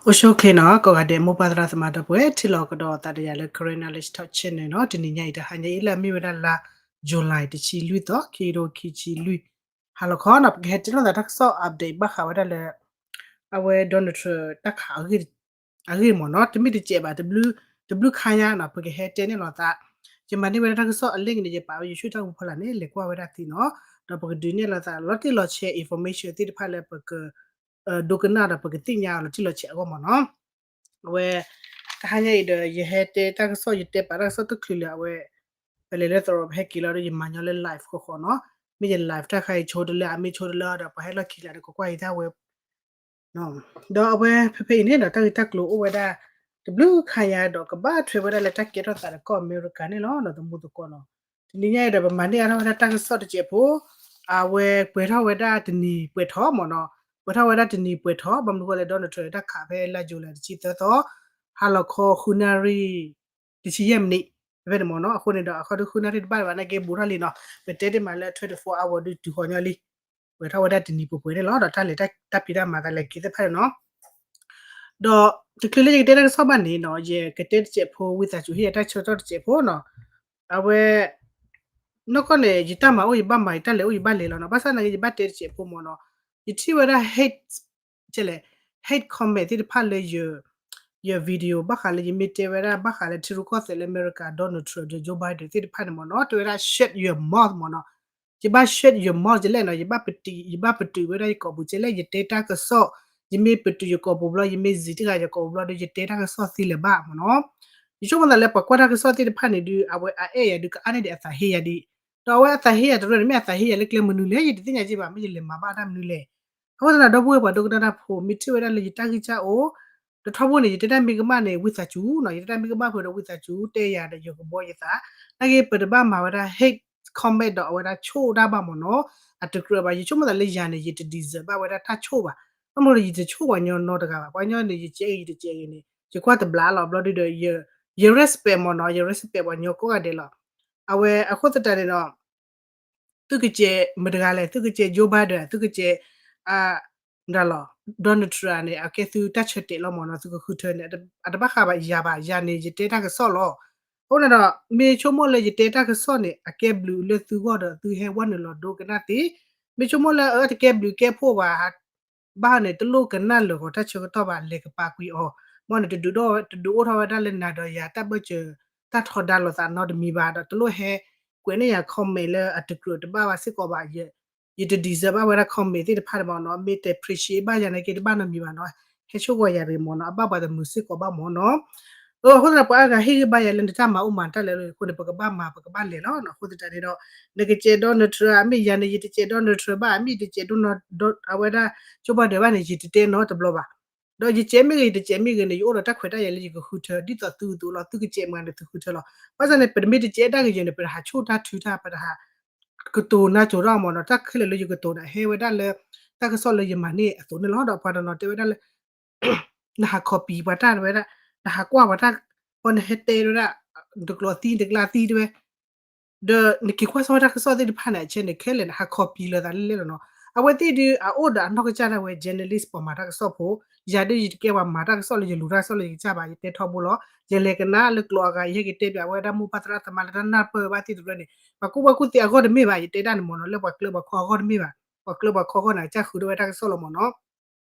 အိၣ်ဆူၣ်ချ့နီၤ ကိးဂၤဒဲး မိၢ်ပၢ်သရၣ်သမါဒီပုၢ်ဝဲၢ် ထံၣ်လိာ်ကဒီးသးဒီးယၤလၢ Karen Knowledge Talk Channel နီၤ. တနံၤညါအံၤ တဟါညါအံၤလၢအမ့ၢ်ဝဲဒၣ်လါ July တဆံလွံၢ်သီ ခံကထိခံဆံလွံၢ် ဟါလီၤခီနီၤ ပကဟဲတဲလိာ်သးတၢ်ကစီၣ် update ဘၣ်ဃးဝဲဒၣ်လၢ အဝဲ Donald Trump တၢ်ခးအဂ့ၢ်မ့ၢ်နီၤ တမ့ၢ်တစဲးဘၣ် တဘျုးခါညါနီၤ ပကဟဲတဲန့ၢ်လိာ်သး ယမၤန့ၢ်ဝဲဒၣ်တၢ်ကစီၣ်အလံာ်န့ၣ် ယပာ်ဝဲ YouTube တၢ်ကဖီလာ်န့ၣ် လဲၤကွၢ်ဝဲဒၣ်သ့နီၤ ဒီးပကဒုးနဲၣ်လိာ်သးလီၤတံၢ်လီၤဆဲး information သ့ၣ်တဖၣ်လၢပက ဒိကနၣ်ဒီးပကသ့ၣ်ညါအီၤလီၤတံၢ်လီၤဆဲးအဂီၢ်မ့ၢ်နီၤ. အဝဲ တဟါညါအံၤဒီး ယဟဲတဲတၢ်ကစီၣ် ယတဲပာ်တၢ်ကစီၣ်တချုးလၢအဝဲ ပလဲၤလၢသရိာ်ပဟဲက့ၤလီၤဒီး ယမၤညီလၢ live ဃီဃီနီၤ. မ့ၢ်ယ live တၢ်ခါအံၤ ဆိတလၢအမ့ၢ်ဆိတလၢဒီး ပှၤဟဲလီၢ်ခံလၢဒီး ကကွၢ်ယတၢ်ဝဲ ဒီးအဝဲဖဲဖဲအံၤန့ၣ်ဒီး တၢ်ဂ့ၢ်တၢ်ကျိၤအိၣ်ဝဲဒၣ် တဘျုးခါညါဒီး ကဘၣ်ထွဲဝဲဒၣ်လၢတၢ်ကဲထီၣ်သးဒီးကီၢ်အမဲရကၤန့ၣ်လီၤ ဒီးသမူသကိးနီၤ. တနံၤညါအံၤဒီး ပမၤန့ၢ်အါထီၣ်ဝဲဒၣ်တၢ်ကစီၣ်တစဲးဖိ အဝဲပှဲၤထီၣ်ဝဲဒၣ်တနံၤပှဲၤထီၣ်မ့ၢ်နီၤ ပှဲၤထီၣ်ဝဲဒၣ်တနံၤပှဲၤထီၣ် ဘၣ်မနုၤဃိလဲၣ် Donald Trump တၢ်ခးဖဲလါယူၤလံတဆံသၢသီ ဟါလီၤခီဃုနၣ်ရံၣ် တဆံယဲၢ်မံးနံး ဖဲဖဲန့ၣ်မ့ၢ်နီၤ. အဃိန့ၣ်ဒီး အခီဒုးဃုနၣ်ရံၣ်တဘၣ်ဘၣ်နာ်က့ ဘူးထီၣ်လံနီၤ ပတဲတ့ၢ်မးလၢ twenty-four hour ဒုးတုၤဃီၤညီလံ ပှဲၤထီၣ်ဝဲဒၣ်တနံၤပှဲၤပှဲၤန့ၣ်လီၤ ဒီးတၢ်လဲၤတၢ်ဖံးတၢ်မၤသးလဲၤက့ၤသ့ၣ်တဖၣ်န့ၣ်နီၤ. ဒီးတချုးလၢယကတဲတၢ်ကစီၣ်ဘၣ်န့ၣ်နီၤ ယကတဲတစဲးဖိ ဝံသးစူၤဟ့ၣ်ယၤတၢ်ဆၢကတီၢ်တစဲးဖိနီၤ. အဝဲ နီၢ်ကီၢ်န့ၣ် ယတၢ်မၤအိၣ်ယဘၣ်မၤ ယတၢ်လဲၤအိၣ်ယဘၣ်လဲၤလီၤနီၤ. ဘၣ်ဆၣ်နာ်က့ ယဘၣ်တဲတစဲးဖိမ့ၢ်နီၤ ယထံၣ်ဝဲဒၣ် hate ကဲလဲၣ် hate comment သ့ၣ်တဖၣ်လၢ ယ video ဘၣ်ဃးလၢယမ့ၢ်တဲဝဲဒၣ် ဘၣ်ဃးလၢထံရူၢ်ကီၢ်သဲးလၢအမဲရကၤ Donald Trump ဒီး Joe Biden သ့ၣ်တဖၣ်န့ၣ်မ့ၢ်နီၤ တဲဝဲဒၣ် shut your mouth မ့ၢ်နီၤ. ယဘၣ် shut your mouth ကဲလဲၣ်နီၤ ယဘၣ်ပတုာ် ယဘၣ်ပတုာ်ဝဲဒၣ်ယကိာ်ပူၤကဲလဲၣ် ယတဲတၢ်ကစီၣ် ယမ့ၢ်ပတုာ်ယကိာ်ပူၤဘျီ ယမ့ၢ်စံးတဂၤယကိာ်ပူၤဘျီဒီး ယတဲတၢ်ကစီၣ်သ့လၢၤဘၣ်မ့ၢ်နီၤ. ယဆိကမိၣ်သးလၢပှၤကွၢ်တၢ်ကစီၣ်သ့ၣ်တဖၣ်န့ၣ်ဒုး အဝဲအအဲၣ်ယၤဒုး ကအါန့ၢ်ဒံးအသးဟ့ယၤဒံး ဒီးအဝဲအသးဟ့ယၤတရၢန့ၣ် မ့ၢ်အသးဟ့ယၤလၢကျဲမနုၤလဲၣ် ယတသ့ၣ်ညါက့ဘၣ် မ့ၢ်ယလဲၤမၤဘၣ်တၢ်မနုၤလဲၣ်. အဃိသတးဒီး ဒီပုၢ်ဝဲၢ်ပှၤဒိကနၣ်တၢ်ဖိမ့ၢ်ထံၣ်ဝဲဒၣ်လၢယတၢ်ဂံၢ်စၢ်အိၣ် တထီဘိန့ၣ် ယတဲတၢ်မ့ၢ်ကမၣ်န့ၣ် ဝံသးစူၤနီၤ ယတဲတၢ်မ့ၢ်ကမၣ်ဖဲဒီးဝံသးစူၤ တဲယၤဒီးယကဘှီယသး နာ်က့ပတဘၣ်မၤဝဲဒၣ် hate comment ဒီးအဝဲဒၣ်ဆိၣ်တၢ်ဘၣ်မ့ၢ်နီၤ. အတကြၢးဘၣ် ယဆိကမိၣ်သးလၢယၤန့ၣ် ယတ deserve ဘၣ်ဝဲဒၣ်တၢ်ဆိၣ်ဘၣ်. ဘၣ်မနုၤဒီး ယတဆိၣ်ပှၤညီနီတဂၤဘၣ် ပှၤညီန့ၣ် ယကဲဂ့ၤယတကဲဂ့ၤန့ၣ် ယကွၢ်တဘျးလီၤဘျီဒုဒီး ယ respect မ့ၢ်နီၤ ယ respect ပှၤညီကိးဂၤဒဲးလီၤ. အဝဲအဃိသတးန့ၣ်ဒီး သုကစဲးမတၤတဂၤလဲၣ် သုကစဲး Joe Biden သုကစဲး ဒၣ်လီၤ Donald Trump န့ၣ် အကဲသုတၢ်ဆၢတဲာ်လီၤမ့ၢ်နီၤ သုကဃုထၢန့ၣ် အတဘၣ်ဃးဘၣ်ယၤဘၣ် ယၤန့ၣ် ယတဲတၢ်ကစီၣ်လီၤ. အဃိန့ၣ်ဒီး မ့ၢ်ဆိကမိၣ်လၢယတဲတၢ်ကစီၣ်န့ၣ် အကဲဘျုးလၢသုဂီၢ်ဒီး သုဟဲဝဲနုာ်လီၤဒိကနၣ်သ့ မ့ၢ်ဆိကမိၣ်လၢအတကဲဘျုးကဲဖှိၣ်ဘၣ် ဘၣ်န့ၣ် တလိၣ်ကနၣ်လၢာ်ဂီၤတၢ်ဆၢကတီၢ်ဘၣ် လဲၤကပာ်ကွံာ်အီၤ မ်န့ၣ် တဒုးအိၣ်ထီၣ်ဝဲဒၣ်လၢနၤဒီးယၤ တၢ်ဘၢၣ်စၢၤတၢ်ထီဒါလိာ်သးနီတမံၤဘၣ်ဒီး တလိၣ်ဟဲကွဲးန့ၢ်ယၤ comment လၢအတကြၢးတဘၣ်ဘၣ်စ့ၢ်ကီးဘၣ် ယတ deserve ဘၣ်ဝဲဒၣ် comment သ့ၣ်တဖၣ်န့ၣ်မ့ၢ်နီၤ မ့ၢ်တ appreciate ဘၣ်ယၤနာ်က့တဘၣ်နီတမံၤဘၣ်နီၤ ဟဲဆိၣ်ဂီၤယၤတဂ့ၤမ့ၢ်နီၤ အဘၣ်ပှၤတမုာ်စ့ၢ်ကီးဘၣ်မ့ၢ်နီၤ. အဃိသတးဒီး ပှၤအါဂၤဟ့ၣ်ဂံၢ်ဘါယၤလၢနတၢ်မၤအိၣ်မၤတၢ်လဲၤလီၤအဃိန့ၣ် ပကဘၣ်မၤ ပကဘၣ်လဲၤလီၤ. အဃိသတးန့ၣ်ဒီး နကစဲး Donald Trump မ့ၢ်ယၤန့ၣ် ယတစဲး Donald Trump ဘၣ် မ့ၢ်ယတစဲး Donald အဝဲဒၣ် Joe Biden ဘၣ်န့ၣ် ယတတဲနီတဘျီဘၣ် ဒီးယစဲးမ့ၢ်ဂ့ၤ ယတစဲးမ့ၢ်ဂ့ၤန့ၣ် ယအိၣ်ဒီးတၢ်ခွဲးတၢ်ယာ်လၢယကဃုထၢ ဒ်သိးသုကသိးလီၤ သုကစဲးမၤန့ၣ်သုဃုထၢလီၤ. ဘၣ်ဆၣ်န့ၣ် ပတမ့ၢ်တစဲးတၢ်ဂ့ၤယဲၢ်န့ၣ် ပတဟးဆိၣ်တၢ်ထုတၢ် ပတဟး ကတိၤနါစိၤထီၣ်မ့ၢ်နီၤ တၢ်ခဲလၢာ်လၢယကတိၤန့ၣ် ဟဲဝဲဒၣ်လၢ တၢ်ကစီၣ်လၢယမၤန့ၢ်အသိးန့ၣ်လီၤ. ဒီးပှၤတနီၤတဲဝဲဒၣ်လၢ နဟး copy ပှၤတၢ်တဝဲဒၣ် နဟးကွၢ်ပှၤတၢ် ပှၤနဟဲတဲဝဲဒၣ် တကျိၤသံတကျါသံတဝဲ ဒီးနက့ၤကွၢ်စ့ၢ်ဝဲတၢ်ကစီၣ်သ့ၣ်တဖၣ်န့ၣ် အဆဲန့ၣ် ခဲလၢာ်နဟး copy လၢသးလဲၣ်လဲၣ်လီၤနီၤ. အဝဲသ့ၣ်ဒုး အအိၣ်ဒီးအနီၢ်ကစၢ်ဒၣ်ဝဲ journalist ပှၤမၤတၢ်ကစီၣ်ဖိ, ယၤဒုးယတကဲပှၤမၤတၢ်ကစီၣ်လၢယလူၤတၢ်ကစီၣ်လၢယကစၢ်ဘၣ် ယတဲထီဘိလီၤ. ယလဲၤကနၣ်လၢကျိာ်အဂၤ ယဟဲက့ၤတဲပၠးဝဲဒၣ်မိၢ်ပၢ်သရၣ်သမါလၢတၢ်နၢ်ပၢၢ်ဘၣ်သ့ၣ်တဖၣ်န့ၣ် ပှၤကူၣ်ဘၣ်ကူၣ်သ့အဂီၢ်တမ့ၢ်ဘၣ် ယတဲဒၣ်န့ၣ်မ့ၢ်နီၤ လၢပှၤကျၢပှၤခီအဂီၢ်တမ့ၢ်ဘၣ်. ပှၤကျၢပှၤခီအဂီၢ်န့ၣ် ကစၢ်ဃုထၢဝဲတၢ်ကစီၣ်လီၤမ့ၢ်နီၤ.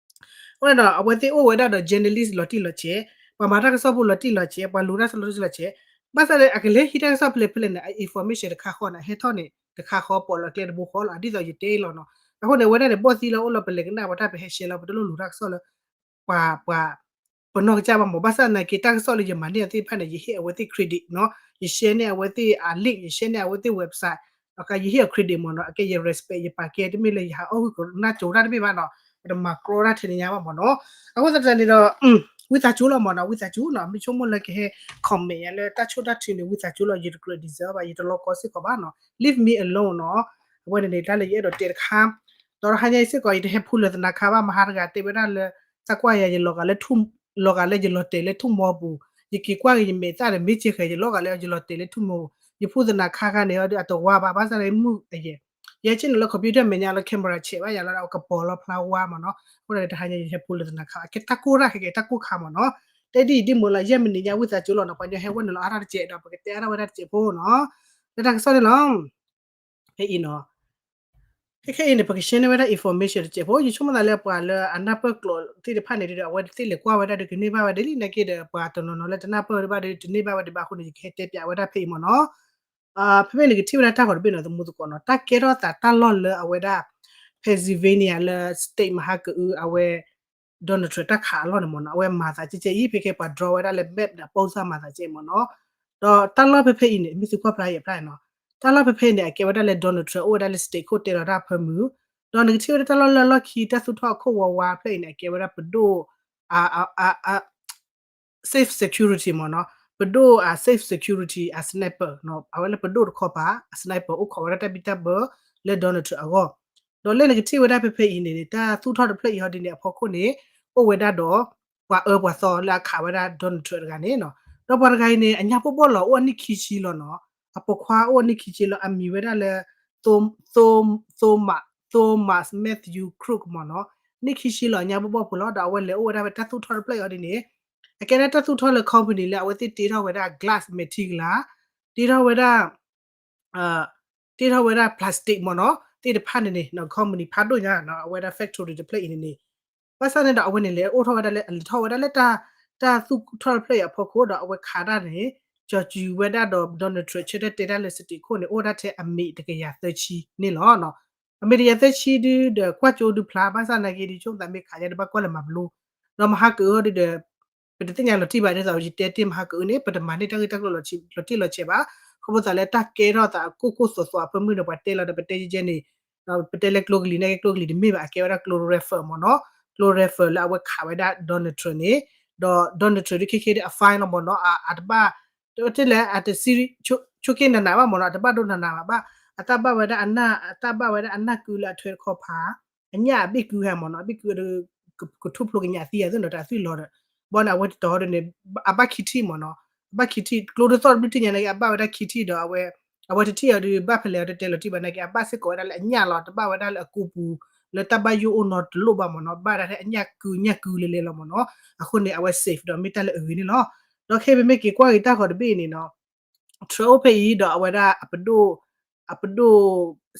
အဃိန့ၣ်ဒီး အဝဲသ့ၣ်အိၣ်ဝဲဒၣ်ဒီး journalist လီၤတံၢ်လီၤဆဲး, ပှၤမၤတၢ်ကစီၣ်ဖိလီၤတံၢ်လီၤဆဲး, ပှၤလူၤတၢ်ကစီၣ်လီၤတံၢ်လီၤဆဲး, ဘၣ်ဆၣ်လၢအကလဲၤဟံးတၢ်ကစီၣ်ဖဲလဲၣ်ဖဲလဲၣ်န့ၣ် အ information တခါဃီန့ၣ် ဟဲထီၣ်န့ၣ် တခါဃီပိာ်လီၤကျဲတဘိဃီလီၤ. ဒ်သိးယတဲလီၤနီၤ. အဃိန့ၣ် အဝဲဒၣ်န့ၣ် ဘီၣ်သံလၢအိၣ်လီၤ ပလဲၤကနၣ်ပှၤတၢ် ပဟဲ share လီၤ ပတလိၣ်လူၤတၢ်ကစီၣ်လၢ ပှၤ ပှၤ ပနီၢ်ကစၢ်ဘၣ်မ့ၢ် ဘၣ်ဆၣ်သနာ်က့ တၢ်ကစီၣ်လၢယမၤန့ၢ်အီၤသ့ၣ်တဖၣ်န့ၣ် ယဟ့ၣ်အဝဲသ့ၣ် credit နီၤ, ယ share န့ၢ်အဝဲသ့ၣ်အ link, ယ share န့ၢ်အဝဲသ့ၣ် website, အက ယဟ့ၣ်အီၤ credit မ့ၢ်နီၤ, အကဲယ respect ယပာ်ကဲ တမ့ၢ်လၢယဟးအီၣ်ဟုၣ်ကနၣ်ကၠိတၢ်တမ့ၢ်ဘၣ်နီၤ, ပတမၤကြီတၢ်ထဲန့ၣ်ညါဘၣ်မ့ၢ်နီၤ. အဃိသတးန့ၣ်ဒီး ဝံသးစူၤလီၤမ့ၢ်နီၤ, ဝံသးစူၤနီၤ, မ့ၢ်ဆိကမိၣ်လၢကဟဲ comment ယၤလၢတၢ်ဆိၣ်တၢ်ထုးန့ၣ် ဝံသးစူၤလီၤ, ယတကြၢး deserve ဘၣ်, ယတလီၤကီစ့ၢ်ကီးဘၣ်နီၤ, leave me alone နီၤ. အဝဲန့ၣ်န့ၣ် တၢ်လၢယအဲၣ်ဒိးတဲတခါ, ဒီးတဟါညါအံၤစ့ၢ်ကီး ယတဟဲဖူလၢာ်သနာ်ခါဘၣ်, မဟါတဂၤတဲဝဲဒၣ်လၢ သးကွၢ်ယၤ ယလီၤဂာ်လၢထူၣ်, လီၤဂာ်လၢယလီၤတဲာ်လၢထူၣ်မီပူၤ, ယက့ၤကွၢ်က့ၤယမဲာ်သၣ်ဒီး မ့ၢ်စ့ၢ်ကီး ယလီၤဂာ်လၢယလီၤတဲာ်လၢထူၣ်မီပူၤ, ယဖူသနာ်ခါခါန့ၣ်ဒီး အတဝါဘၣ်, ဘၣ်ဆၣ်ဒီးမုၢ်အယဲၢ်, ယဟဲဆ့ၣ်နီၤလၢ computer မဲာ်ညါလၢ camera ဆဲးဘၣ်ယၤလီၤဒီး အကပီၤလီၤဖျါဝါမ့ၢ်နီၤ. အဃိန့ၣ် တဟါညါယဟဲဖိလၢသနၤခါ အကဲတၢ်ကိၢ်တၢ်ခဲကဲတၢ်ကိၢ်ခါမ့ၢ်နီၤ, တဲဒ်အံၤဒ်မိၢ်လီၤ ယဲၢ်မံးနံးညါဝံသးစူၤလီၤနီၤ ပှၤညီဟဲဝဲနုာ်လီၤအါထီၣ်တစဲးဒီး ပကတဲအါထီၣ်ဝဲဒၣ်တစဲးဖိနီၤ, လၢတၢ်ကစီၣ်န့ၣ်လီၤ. ဖဲအံၤနီၤ ခဲခဲအံၤန့ၣ် ပက share န့ၢ်ဝဲဒၣ် information တစဲးဖိ ယဆိကမိၣ်သးလၢပှၤလၢအနၢ်ပၢၢ်ကျိာ်သ့ၣ်တဖၣ်န့ၣ်ဒီး အဝဲသ့ၣ်လဲၤကွၢ်ဝဲဒၣ်ဒီးကန့ၢ်ဘၣ်ဝဲဒၣ်လံ နာ်က့ဒီး ပှၤတနီၤနီၤလၢတနၢ်ပၢၢ်ဝဲဒၣ်ဒီးတန့ၢ်ဘၣ်ဝဲဒၣ်ဘၣ်အဃိန့ၣ် ယကဟဲတဲပၠးဝဲဒၣ်ဖဲအံၤမ့ၢ်နီၤ. ဖဲဖဲန့ၣ်ကထံၣ်ဝဲဒၣ်တၢ်ဂီၤတဘ့ၣ်နီၤ သမူသကိးနီၤ တၢ်ကဲထီၣ်သးတၢ်လီၢ်လၢအဝဲဒၣ် Pennsylvania လၢ state မဟါကအု အဝဲ Donald Trump တၢ်ခးအလီၢ်န့ၣ်မ့ၢ်နီၤ အဝဲမၤသးကဲကဲအံၤ ဖဲခဲပှၤ draw ဝဲဒၣ်လၢ map ဒီး post မၤသးကဲမ့ၢ်နီၤ, ဒီးတၢ်လီၢ်ဖဲဖဲအံၤန့ၣ် မ့ၢ်သုကွၢ်ဖျါယဲၢ်ဖျါနီၤ, တၢ်လီၢ်ဖဲဖဲန့ၣ် အကဲဝဲဒၣ်လၢ Donald Trump အိၣ်ဝဲဒၣ်လၢ state ခိၣ်တဲလီၤတၢ်ဖၢမုၢ်, ဒီးနကထံၣ်ဝဲဒၣ်တၢ်လီၢ်လၢအလီၢ်ခံ တၢ်သူၣ်ထီၣ်အခိၣ်ဝးဝးဖျၢၣ်အံၤန့ၣ် အကဲဝဲဒၣ်ပဒိၣ် safe security မ့ၢ်နီၤ, ပဒိၣ်အ safe security အ sniper နီၤ အဝဲလၢပဒိၣ်တခီပၤ အ sniper အိၣ်ခိးဝဲဒၣ်တၢ်ဘံၣ်တၢ်ဘၢလၢ Donald Trump အဂီၢ်, ဒီးလၢနကထံၣ်ဝဲဒၣ်ဖဲဖဲအံၤန့ၣ်န့ၣ် တၢ်သူၣ်ထီၣ်တဖျၢၣ်အံၤဟီဒ်န့ၣ် အဖီခိၣ်န့ၣ် အိၣ်ဝဲဒၣ်ဒီး ပှၤအၢပှၤသီလၢအခးဝဲဒၣ် Donald Trump တဂၤန့ၣ်နီၤ, ဒီးပှၤတဂၤအံၤန့ၣ် အညၣ်ဘီၣ်ဘီၣ်လီၤ အိၣ်အနံၣ်ခံဆံလီၤနီၤ, အပိာ်ခွါအိၣ်အနံၣ်ခံဆံလီၤ အမံၤဝဲဒၣ်လၢ Thomas Matthew Crook မ့ၢ်နီၤ, နံၣ်ခံဆံလီၤ အညၣ်ဘီၣ်ဘီၣ်ဖိလီၤ ဒီးအဝဲလဲၤအိၣ်ဝဲဒၣ်ဖဲတၢ်သူၣ်ထီၣ်တဖျၢၣ်အံၤဟီဒ်န့ၣ် အကဲဒၣ်တၢ်သူၣ်ထီၣ်လၢ company လၢအဝဲသ့ၣ်တ့ထီၣ်ဝဲဒၣ် glass မဲာ်ထံကလၤ, တ့ထီၣ်ဝဲဒၣ် တ့ထီၣ်ဝဲဒၣ် plastic မ့ၢ်နီၤ သ့ၣ်တဖၣ်န့ၣ်န့ၣ် company ဖးဒိၣ်ညါနီၤ အဝဲဒၣ် factory တဖျၢၣ်အံၤန့ၣ်န့ၣ်, ဘၣ်ဆၣ်န့ၣ်ဒီးအဝဲန့ၣ်လဲၤအိၣ်ထီၣ်ဝဲဒၣ်လၢ အလဲၤထီၣ်ဝဲဒၣ်လၢ တၢ်သူၣ်ထီၣ်တဖျၢၣ်အံၤအဖီခိၣ်ဒီးအဝဲခးတၢ်န့ၣ် ကၠီၤစူၤဝဲဒၣ်ဒီး Donald Trump ဆၢထၢၣ်တဲတၢ်လၢ state ခိၣ်န့ၣ် အိၣ်ဝဲဒၣ်ထဲအမ့ၢ်တကယၤသၢဆံန့ၣ်လီၤ. အမ့ၢ်တကယၤသၢဆံဒုဒီး ကွၢ်ကၠိဒုဖျါ ဘၣ်ဆၣ်နာ်က့ဒု ဆိကမိၣ်သးမ့ၢ်ခးညါဒီးဘၣ်ကွၢ်လၢမၤဘျိ, ဒီးမဟါကအုဟီဒုဒီး ပတသ့ၣ်ညါလီၤတံၢ်ဘၣ် ဒ်သိးယတဲတ့ၢ်မဟါကအုန့ၣ် ပတမၤန့ၢ်တၢ်ဂ့ၢ်တၢ်ကျိၤလီၤတံၢ်လီၤဆဲးဘၣ်, ခီဖျိသးလၢတၢ်ကဲထီၣ်သးအကိၢ်ကိၢ်သွးသွးအဖၢမုၢ်န့ၣ် ပှၤတဲလီၤဒီးပတဲယဲၢ်ကဲန့ၣ် ပတဲလၢကျိကလံၤနာ်က့ ကျိကလံၤတမ့ၢ်ဘၣ် အကဲဝဲဒၣ်ကျိ refer မ့ၢ်နီၤ, ကျိ refer လၢအဝဲခးဝဲဒၣ် Donald Trump န့ၣ်, ဒီး Donald Trump ဒုခဲခဲဒု အ fine လီၤမ့ၢ်နီၤ, အတဘၣ် တလဲၣ် အတဆံ ဆိက့နးနးဘၣ်မ့ၢ်နီၤ, အတဘၣ်ဒိနးနးဘၣ်, အတၢ်ဘၣ်ဝဲဒၣ်အနၢ် အတၢ်ဘၣ်ဝဲဒၣ်အနၢ်ကုလၢအထွဲတခီဖး အညၣ်အဘ့ၣ်ကုဟဲမ့ၢ်နီၤ, အဘ့ၣ်ကုဒီး ကထူၣ်ဖျိကညးသံအသိးနီၤ တၢ်သွံၣ်လီၤဒီး ဘီန့ၣ် အဝဲတတီၤဒီးန့ၣ် အဘၣ်ခံထံၣ်မ့ၢ်နီၤ, အဘၣ်ခံထံၣ် ကျိတသီၣ်တဘျုးထံၣ်ညါနာ်က့ အဘၣ်ဝဲဒၣ်ခံထံၣ်ဒီး အဝဲ အဝဲတထံၣ်အီၤဒီး ဘၣ်ဖဲလဲၣ်အီၤတတဲလီၤတံၢ်ဘၣ်နာ်က့ အဘၣ်စ့ၢ်ကီးဝဲဒၣ်လၢအညၣ်လီၤ, တဘၣ်ဝဲဒၣ်လၢအကိပူၤ လၢတၢ်ဘၣ်ယိၣ်အိၣ်နီတလိၣ်ဘၣ်မ့ၢ်နီၤ, ဘၣ်ဒၣ်ထဲအညၣ်ကုညၣ်ကုလဲၤလဲၤလီၤမ့ၢ်နီၤ, အဃိန့ၣ် အဝဲ safe ဒီးမ့ၢ်တၢ်လၢအဂ့ၤန့ၣ်လီၤ. ဒီးခဲပမ့ၢ်က့ၤကွၢ်က့ၤတၢ်ဂီၤတဘ့ၣ်အံၤန့ၣ်နီၤ Trump အိၣ်ဖဲအံၤဒီးအဝဲဒၣ်အပဒိၣ် အပဒိၣ်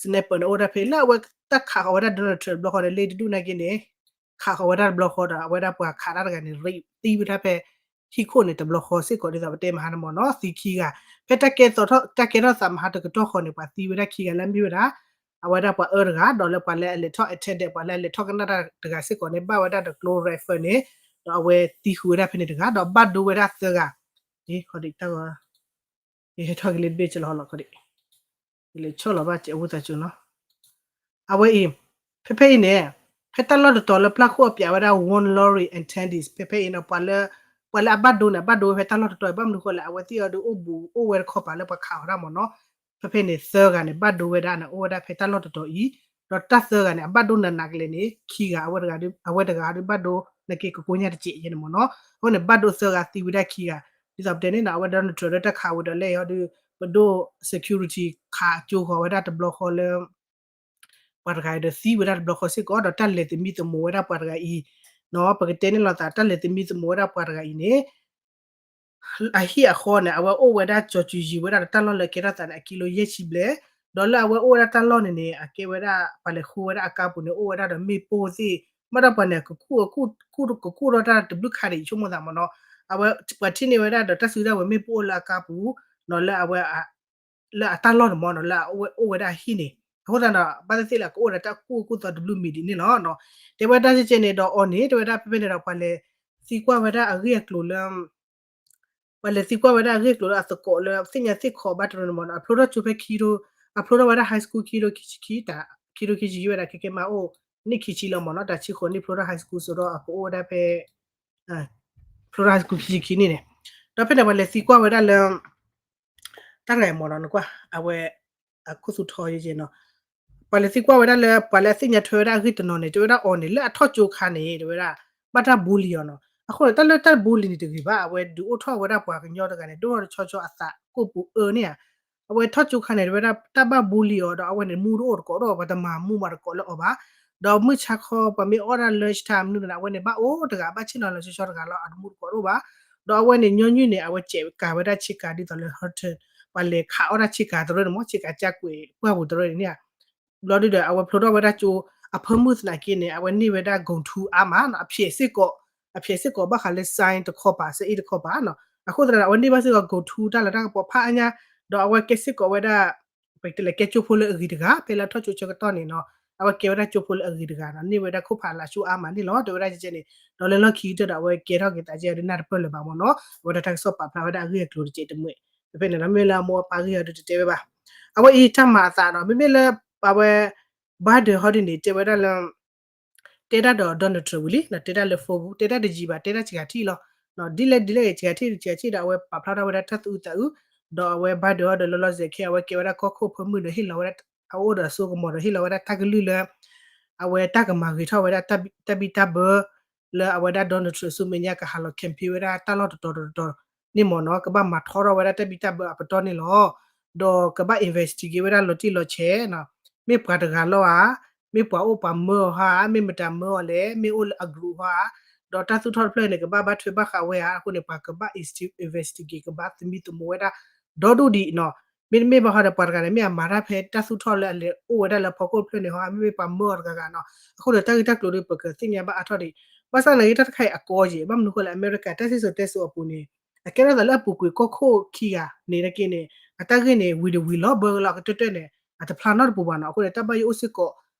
sniper န့ၣ် အိၣ်ဝဲဒၣ်ဖဲအံၤ လၢအဝဲတၢ်ခးဃီၤဝဲဒၣ် Donald Trump တဘျီဃီန့ၣ် လ့တဒူၣ်နာ်က့န့ၣ် ခးဃီၤဝဲဒၣ်တဘျီဃီဒီး အဝဲဒၣ်ပှၤခးတၢ်တဂၤန့ၣ် ရံးသံဝဲဒၣ်ဖဲ ဟံၣ်ခိၣ်န့ၣ်တဘျီဃီစ့ၢ်ကီး ဒ်သိးပတဲမဟါန့ၣ်မ့ၢ်နီၤ သံခံဂၤ, ဖဲတၢ်ကဲထီၣ် တၢ်ကဲထီၣ်သးမဟါတကတီၢ်ဃီန့ၣ် ပှၤသံဝဲဒၣ်ခံဂၤလၢအမ့ၢ်ဝဲဒၣ် အဝဲဒၣ်ပှၤအၢတဂၤ ဒီးလၢပှၤလၢအလဲၤထီၣ် attendant ပှၤလၢအလဲၤထီၣ်ကနၣ်တၢ်တဂၤစ့ၢ်ကီးန့ၣ် ဘၣ်ဝဲဒၣ်ဒီးကျိ rifle န့ၣ် ဒီးအဝဲသံဃုာ်ဝဲဒၣ်ဖဲန့ၣ်တဂၤ ဒီးဘၣ်ဒိဝဲဒၣ်သၢဂၤ ယဟဲထီၣ်က့ၤလၢတဘ့ၣ်ကလီလီၤခီဒံး ယလဲၤဆီၣ်လီၤဘၣ်စဲးဝံသးစူၤနီၤ အဝဲအံၤ ဖဲဖဲအံၤန့ၣ် ဖဲတၢ်လီၢ်တတီၤလၢပျၢ်ခိၣ်အပျးဝဲဒၣ် Warren Lori attendees ဖဲဖဲအံၤန့ၣ် ပှၤလၢ ပှၤလၢအဘၣ်ဒိန့ၣ် အဘၣ်ဒိဝဲဖဲတၢ်လီၢ်တတီၤအံၤ ဘၣ်မနုၤဃိလဲၣ် အဝဲသ့ၣ်အီၤဒုးအိၣ်ဘူးအိၣ်ဝဲတခီပၤလၢပှၤခးအီၤဒၣ်မ့ၢ်နီၤ ဖဲဖဲန့ၣ် သၢဂၤန့ၣ် ဘၣ်ဒိဝဲဒၣ်န့ၣ် အိၣ်ဝဲဒၣ်ဖဲတၢ်လီၢ်တတီၤအံၤ ဒီးတၢ်သၢဂၤန့ၣ် အဘၣ်ဒိနးနးကလဲာ်န့ၣ် ခံဂၤ အဝဲတဂၤဒုးဘၣ်ဒိ နာ်က့ကကိညၢ်တစဲးယဲန့ၣ်မ့ၢ်နီၤ အဃိန့ၣ် ဘၣ်ဒိသၢဂၤသံဝဲဒၣ်ခံဂၤ ဒ်သိးပတဲန့ၣ်နီၤ အဝဲ Donald Trump လၢတၢ်ခးဝံၤဒီးလဲၣ်အံၤဟီဒုး ပဒိၣ် security ခးကၠိဃီၤဝဲဒၣ်တဘျီဃီလၢ ပှၤတဂၤအံၤဒီးသံဝဲဒၣ်တဘျီဃီစ့ၢ်ကီး ဒီးတၢ်လဲၤသမံသမိးဝဲဒၣ်ပှၤတဂၤအံၤ နီၤ ပကတဲန့ၣ်လိာ်သး တၢ်လဲၤသမံသမိးဝဲဒၣ်ပှၤတဂၤအံၤန့ၣ် အဟံၣ်အဃီန့ၣ် အဝဲအိၣ်ဝဲဒၣ်ကၠီၤစူၤယံၤဝဲဒၣ်ဒီးတၢ်လီၢ်လၢအကဲထီၣ်သးန့ၣ် အကံလိယဲၢ်ဆံဘျဲၣ်, ဒီးလၢအဝဲအိၣ်ဝဲဒၣ်တၢ်လီၢ်န့ၣ်န့ၣ် အကဲဝဲဒၣ် ပှၤလဲၤဃုဝဲဒၣ်အကါပူၤန့ၣ် အိၣ်ဝဲဒၣ်ဒီးမ့ၣ်ပိၢ်သ့ၣ်, မ့ၢ်ဒီးပှၤန့ၣ် ကကူၣ် ကကူၣ်ထီၣ်တၢ်တဘျုးခါဒံး ယဆိကမိၣ်သးမ့ၢ်နီၤ, အဝဲပှၤထံၣ်န့ၢ်ဝဲဒၣ်ဒီးတၢ်စုတၢ်ဝဲၤမ့ၣ်ပိၢ်အိၣ်လၢအကါပူၤ, နီၤ လၢအဝဲ လၢအတၢ်လီၢ်န့ၣ်မ့ၢ်နီၤ လၢအဝဲအိၣ်ဝဲဒၣ်အဟံၣ်န့ၣ်, အဃိသတးဒီး ဘၣ်သ့ၣ်သ့ၣ်လၢအကအိၣ်ဒီးတၢ်ကူၣ်ကူၣ်သီတဘျုးမံၤဒ်န့ၣ်လီၤ. တဲဝဲဒၣ်စ့ၢ်ကီးန့ၣ်ဒီးအီၤန့ၣ် တဲဝဲဒၣ်ဖဲဖဲန့ၣ်ဒီး ပှၤလဲၤသံကွၢ်ဝဲဒၣ်အဂ့ၢ်အကျိၤလၢ ပှၤလဲၤသံကွၢ်ဝဲဒၣ်အဂ့ၢ်အကျိၤလၢအသကိးလၢသ့ၣ်ညါသ့ၣ်ခီဘၣ်တရၢန့ၣ်မ့ၢ်နီၤ အဖျိထီၣ်ကၠိဖဲခံထိ, အဖျိထီၣ်ဝဲဒၣ် high school ခံထိခံဆံခံ, တၢ်ခံထိခံဆံခံဝဲဒၣ် ခဲကဲမးအိၣ် နံၣ်ခံဆံလီၤမ့ၢ်နီၤ တၢ်ဆံဃိးနံၣ်ဖျိထီၣ် high school စိဒီးအကအိၣ်ဝဲဒၣ်ဖဲ ဖျိထီၣ် high school ခံဆံခံန့ၣ်န့ၣ်, ဒီးဖဲန့ၣ်ပှၤလဲၤသံကွၢ်ဝဲဒၣ်လၢ တၢ်တဂၤအံၤမ့ၢ်နီၤ နကွၢ် အဝဲ အခိၣ်သူထီယဲၢ်ယဲၢ်နီၤ, ပှၤလဲၤသံကွၢ်ဝဲဒၣ်လၢ ပှၤလၢအသ့ၣ်ညါထွဲဝဲဒၣ်အဂ့ၢ်တနီၤန့ၣ် တဲဝဲဒၣ်အီၤန့ၣ် လၢအထီၣ်ကၠိခါန့ၣ် တဲဝဲဒၣ် ဘၣ်တၢ် bully အီၤနီၤ, အဃိန့ၣ် တၢ်လၢတၢ် bully န့ၣ်တဂ့ၤဘၣ် အဝဲဒုးအိၣ်ထီၣ်ဝဲဒၣ်ပှၤကညီတဂၤန့ၣ် ဒိၣ်ထီၣ်တဆီဆီအသးကိၣ်ပူၤအၢန့ၣ်ဧါ, အဝဲထီၣ်ကၠိခါန့ၣ် တဲဝဲဒၣ်တၢ်ဘၣ် bully အီၤဒီး အဝဲန့ၣ်မူတအိၣ်တကိးဒီး ပှၤတမၤမူမၤတကိးလၢအီၤဘၣ်, ဒီးမုၢ်ဆါခီ ပှၤမ့ၢ်အီၣ်ဒၣ် lunch time မနုၤန့ၣ် အဝဲန့ၣ် ဘၣ်အိၣ်တဂၤ ဘၣ်ဆ့ၣ်နီၤလီၤဆီဆီတဂၤလီၤ, အတမူတကိးတအိၣ်ဘၣ်. ဒီးအဝဲန့ၣ် ညီနုၢ်န့ၣ် အဝဲစဲးကၤဝဲဒၣ်ဆ့ကၤ ဒ်သိးလၢ ဟၢထၢၣ် ပှၤလဲၤခးအီၣ်ဒၣ်ဆ့ကၤတရၢန့ၣ်မ့ၢ် ဆ့ကၤကၢ်ကွဲးပှၢ်ပူၤတရၢန့ၣ်န့ၣ် ဘျီဒုဒီး အဝဲဖျိထီၣ်ဝဲဒၣ်ကၠိ အဖၢမုၢ်သနာ်က့န့ၣ် အဝဲန့ၢ်ဝဲဒၣ် ဂုဏ်ထူအါမးနီၤ, အဖျဲးစ့ၢ်ကီး, အဖျဲးစ့ၢ်ကီးဘၣ်ဃးလၢ sign တခီပၤ စဲအ့ၣ်တခီပၤနီၤ. အဃိသတးဒီး အဝဲန့ၢ်ဘၣ်စ့ၢ်ကီး ဂုဏ်ထူတၢ်လီၢ်တၢ်ကပီၤဖးအါညါ, ဒီးအဝဲကဲစ့ၢ်ကီးဝဲဒၣ် ပကတဲလဲၣ် ကဲကၠိဖိလၢအဂ့ၤတဂၤ ဖဲလၢအထီၣ်ကၠိဆၢကတီၢ်န့ၣ်နီၤ, အဝဲကဲဝဲဒၣ်ကၠိဖိလၢအဂ့ၤတဂၤနီၤ, န့ၢ်ဝဲဒၣ်ခိၣ်ဖးလၢဆူအါမးန့ၣ်လီၤ တဲဝဲဒၣ်ကဲကဲန့ၣ်, ဒီးလၢလီၢ်ခံကတၢၢ်ဒီး အဝဲကဲထီၣ်က့ၤသးကဲဒီးနၢ်တပၢၢ်လၢၤဘၣ်မ့ၢ်နီၤ, အဝဲဒၣ်တၢ်ကစီၣ်ပာ်ဖျါဝဲဒၣ်အဂ့ၢ်အကျိၤတကဲးတမှဲး, ဖဲဖဲန့ၣ်ဒီး မ့ၢ်လၢအမိၢ်အပၢ်ဂ့ၢ်အီၤဒုတတဲဝဲဘၣ်. အဝဲအံၤတၢ်မၤအသးနီၤ, မ့မ့ၢ်လၢ အဝဲ Biden ဟီဒ်န့ၣ် တဲဝဲဒၣ်လၢ တဲဒၣ်ဒီး Donald Trump ဝံၤလံ, တဲဒၣ်လၢ phone ပူၤ တဲဒၣ်တယံာ်ဘၣ် တဲဒၣ်စှၤထံၣ်လီၤ. ဒ်လဲၣ်ဒ်လဲၣ်ဂ့ၤ စှၤထံၣ်စှၤထံၣ်ဒီး အဝဲပာ်ဖျါထီၣ်ဝဲဒၣ်တၢ်သူအုးသးအုး, ဒီးအဝဲ Biden ဟီဒီး လီၤလီၤဆဲးဆဲးခဲအံၤ အဝဲကဲဝဲဒၣ်ကီၢ်ခိၣ်ဖၢမုၢ်ဒီး ဟ့ၣ်လီၤဝဲဒၣ် အအိၣ်ဒီးအစိကမီၤဒီး ဟ့ၣ်လီၤဝဲဒၣ်တၢ်ကလုၢ်လၢ အဝဲတၢ်ကမၤဂ့ၤထီၣ်ဝဲဒၣ်တၢ်ဘံၣ်တၢ်ဘၢ လၢအဝဲဒၣ် Donald Trump ဆူမဲာ်ညါကဟးလီၤ campaign ဝဲဒၣ်တၢ်လီၢ်တတီၤတတီၤန့ၣ်မ့ၢ်နီၤ, ကဘၣ်မၤထီထီၣ်ဝဲဒၣ်တၢ်ဘံၣ်တၢ်ဘၢအပတီၢ်န့ၣ်လီၤ. ဒီးကဘၣ် investigate ဝဲဒၣ်လီၤတံၢ်လီၤဆဲးနီၤ, မ့ၢ်ပှၤတဂၤလီၤဧါ, မ့ၢ်ပှၤအိၣ်ပှၤမၢအီၤဧါ, မ့ၢ်မတၤမၢအီၤလဲၣ်, မ့ၢ်အိၣ်လၢအ group ဧါ, ဒီးတၢ်သူၣ်ထီၣ်တဖျၢၣ်န့ၣ် ကဘၣ်ဘၣ်ထွဲဘၣ်ဃးဝဲဧါ, အဃိန့ၣ် ပှၤကဘၣ် investigate ကဘၣ်သမံသမိးဝဲဒၣ် ဒီဒူၣ်ဒံးနီၤ. မ့တမ့ၢ်ဘၣ်ဟီဒီး ပှၤတဂၤန့ၣ် မ့ၢ်အမၤတၢ်ဖဲတၢ်သူၣ်ထီၣ်လၢအလဲၤအိၣ်ဝဲဒၣ်လၢဖီခိၣ်တဖျၢၣ်န့ၣ်ဟီ, မ့မ့ၢ်ပှၤမၢအီၤတဂၤဂၤနီၤ. အဃိန့ၣ် တၢ်ဂ့ၢ်တၢ်ကျိၤဒီး ပကသ့ၣ်ညါဘၣ်အါထီၣ်ဒံး. ဘၣ်ဆၣ်သနာ်က့ တၢ်တခါအံၤအကီယံာ်, ဘၣ်မနုၤဃိလၢ အမဲရကၤတၢ်စံၣ်စိၤတဲစိၤအပူၤန့ၣ် အကဲထီၣ်သးလၢအပူၤကွံာ်ကီၢ်ခိၣ်ခံဂၤန့ၣ်နာ်က့န့ၣ် အတၢ်ဂ့ၢ်န့ၣ် ဝံၤဒီးဝံၤလီၤဘၢလီၤ အကတၢၢ်တၢၢ်န့ၣ် အတဖျါနီတပူၤဘၣ်နီၤ. အဃိန့ၣ် တၢ်ဘၣ်ယိၣ်အိၣ်စ့ၢ်ကီး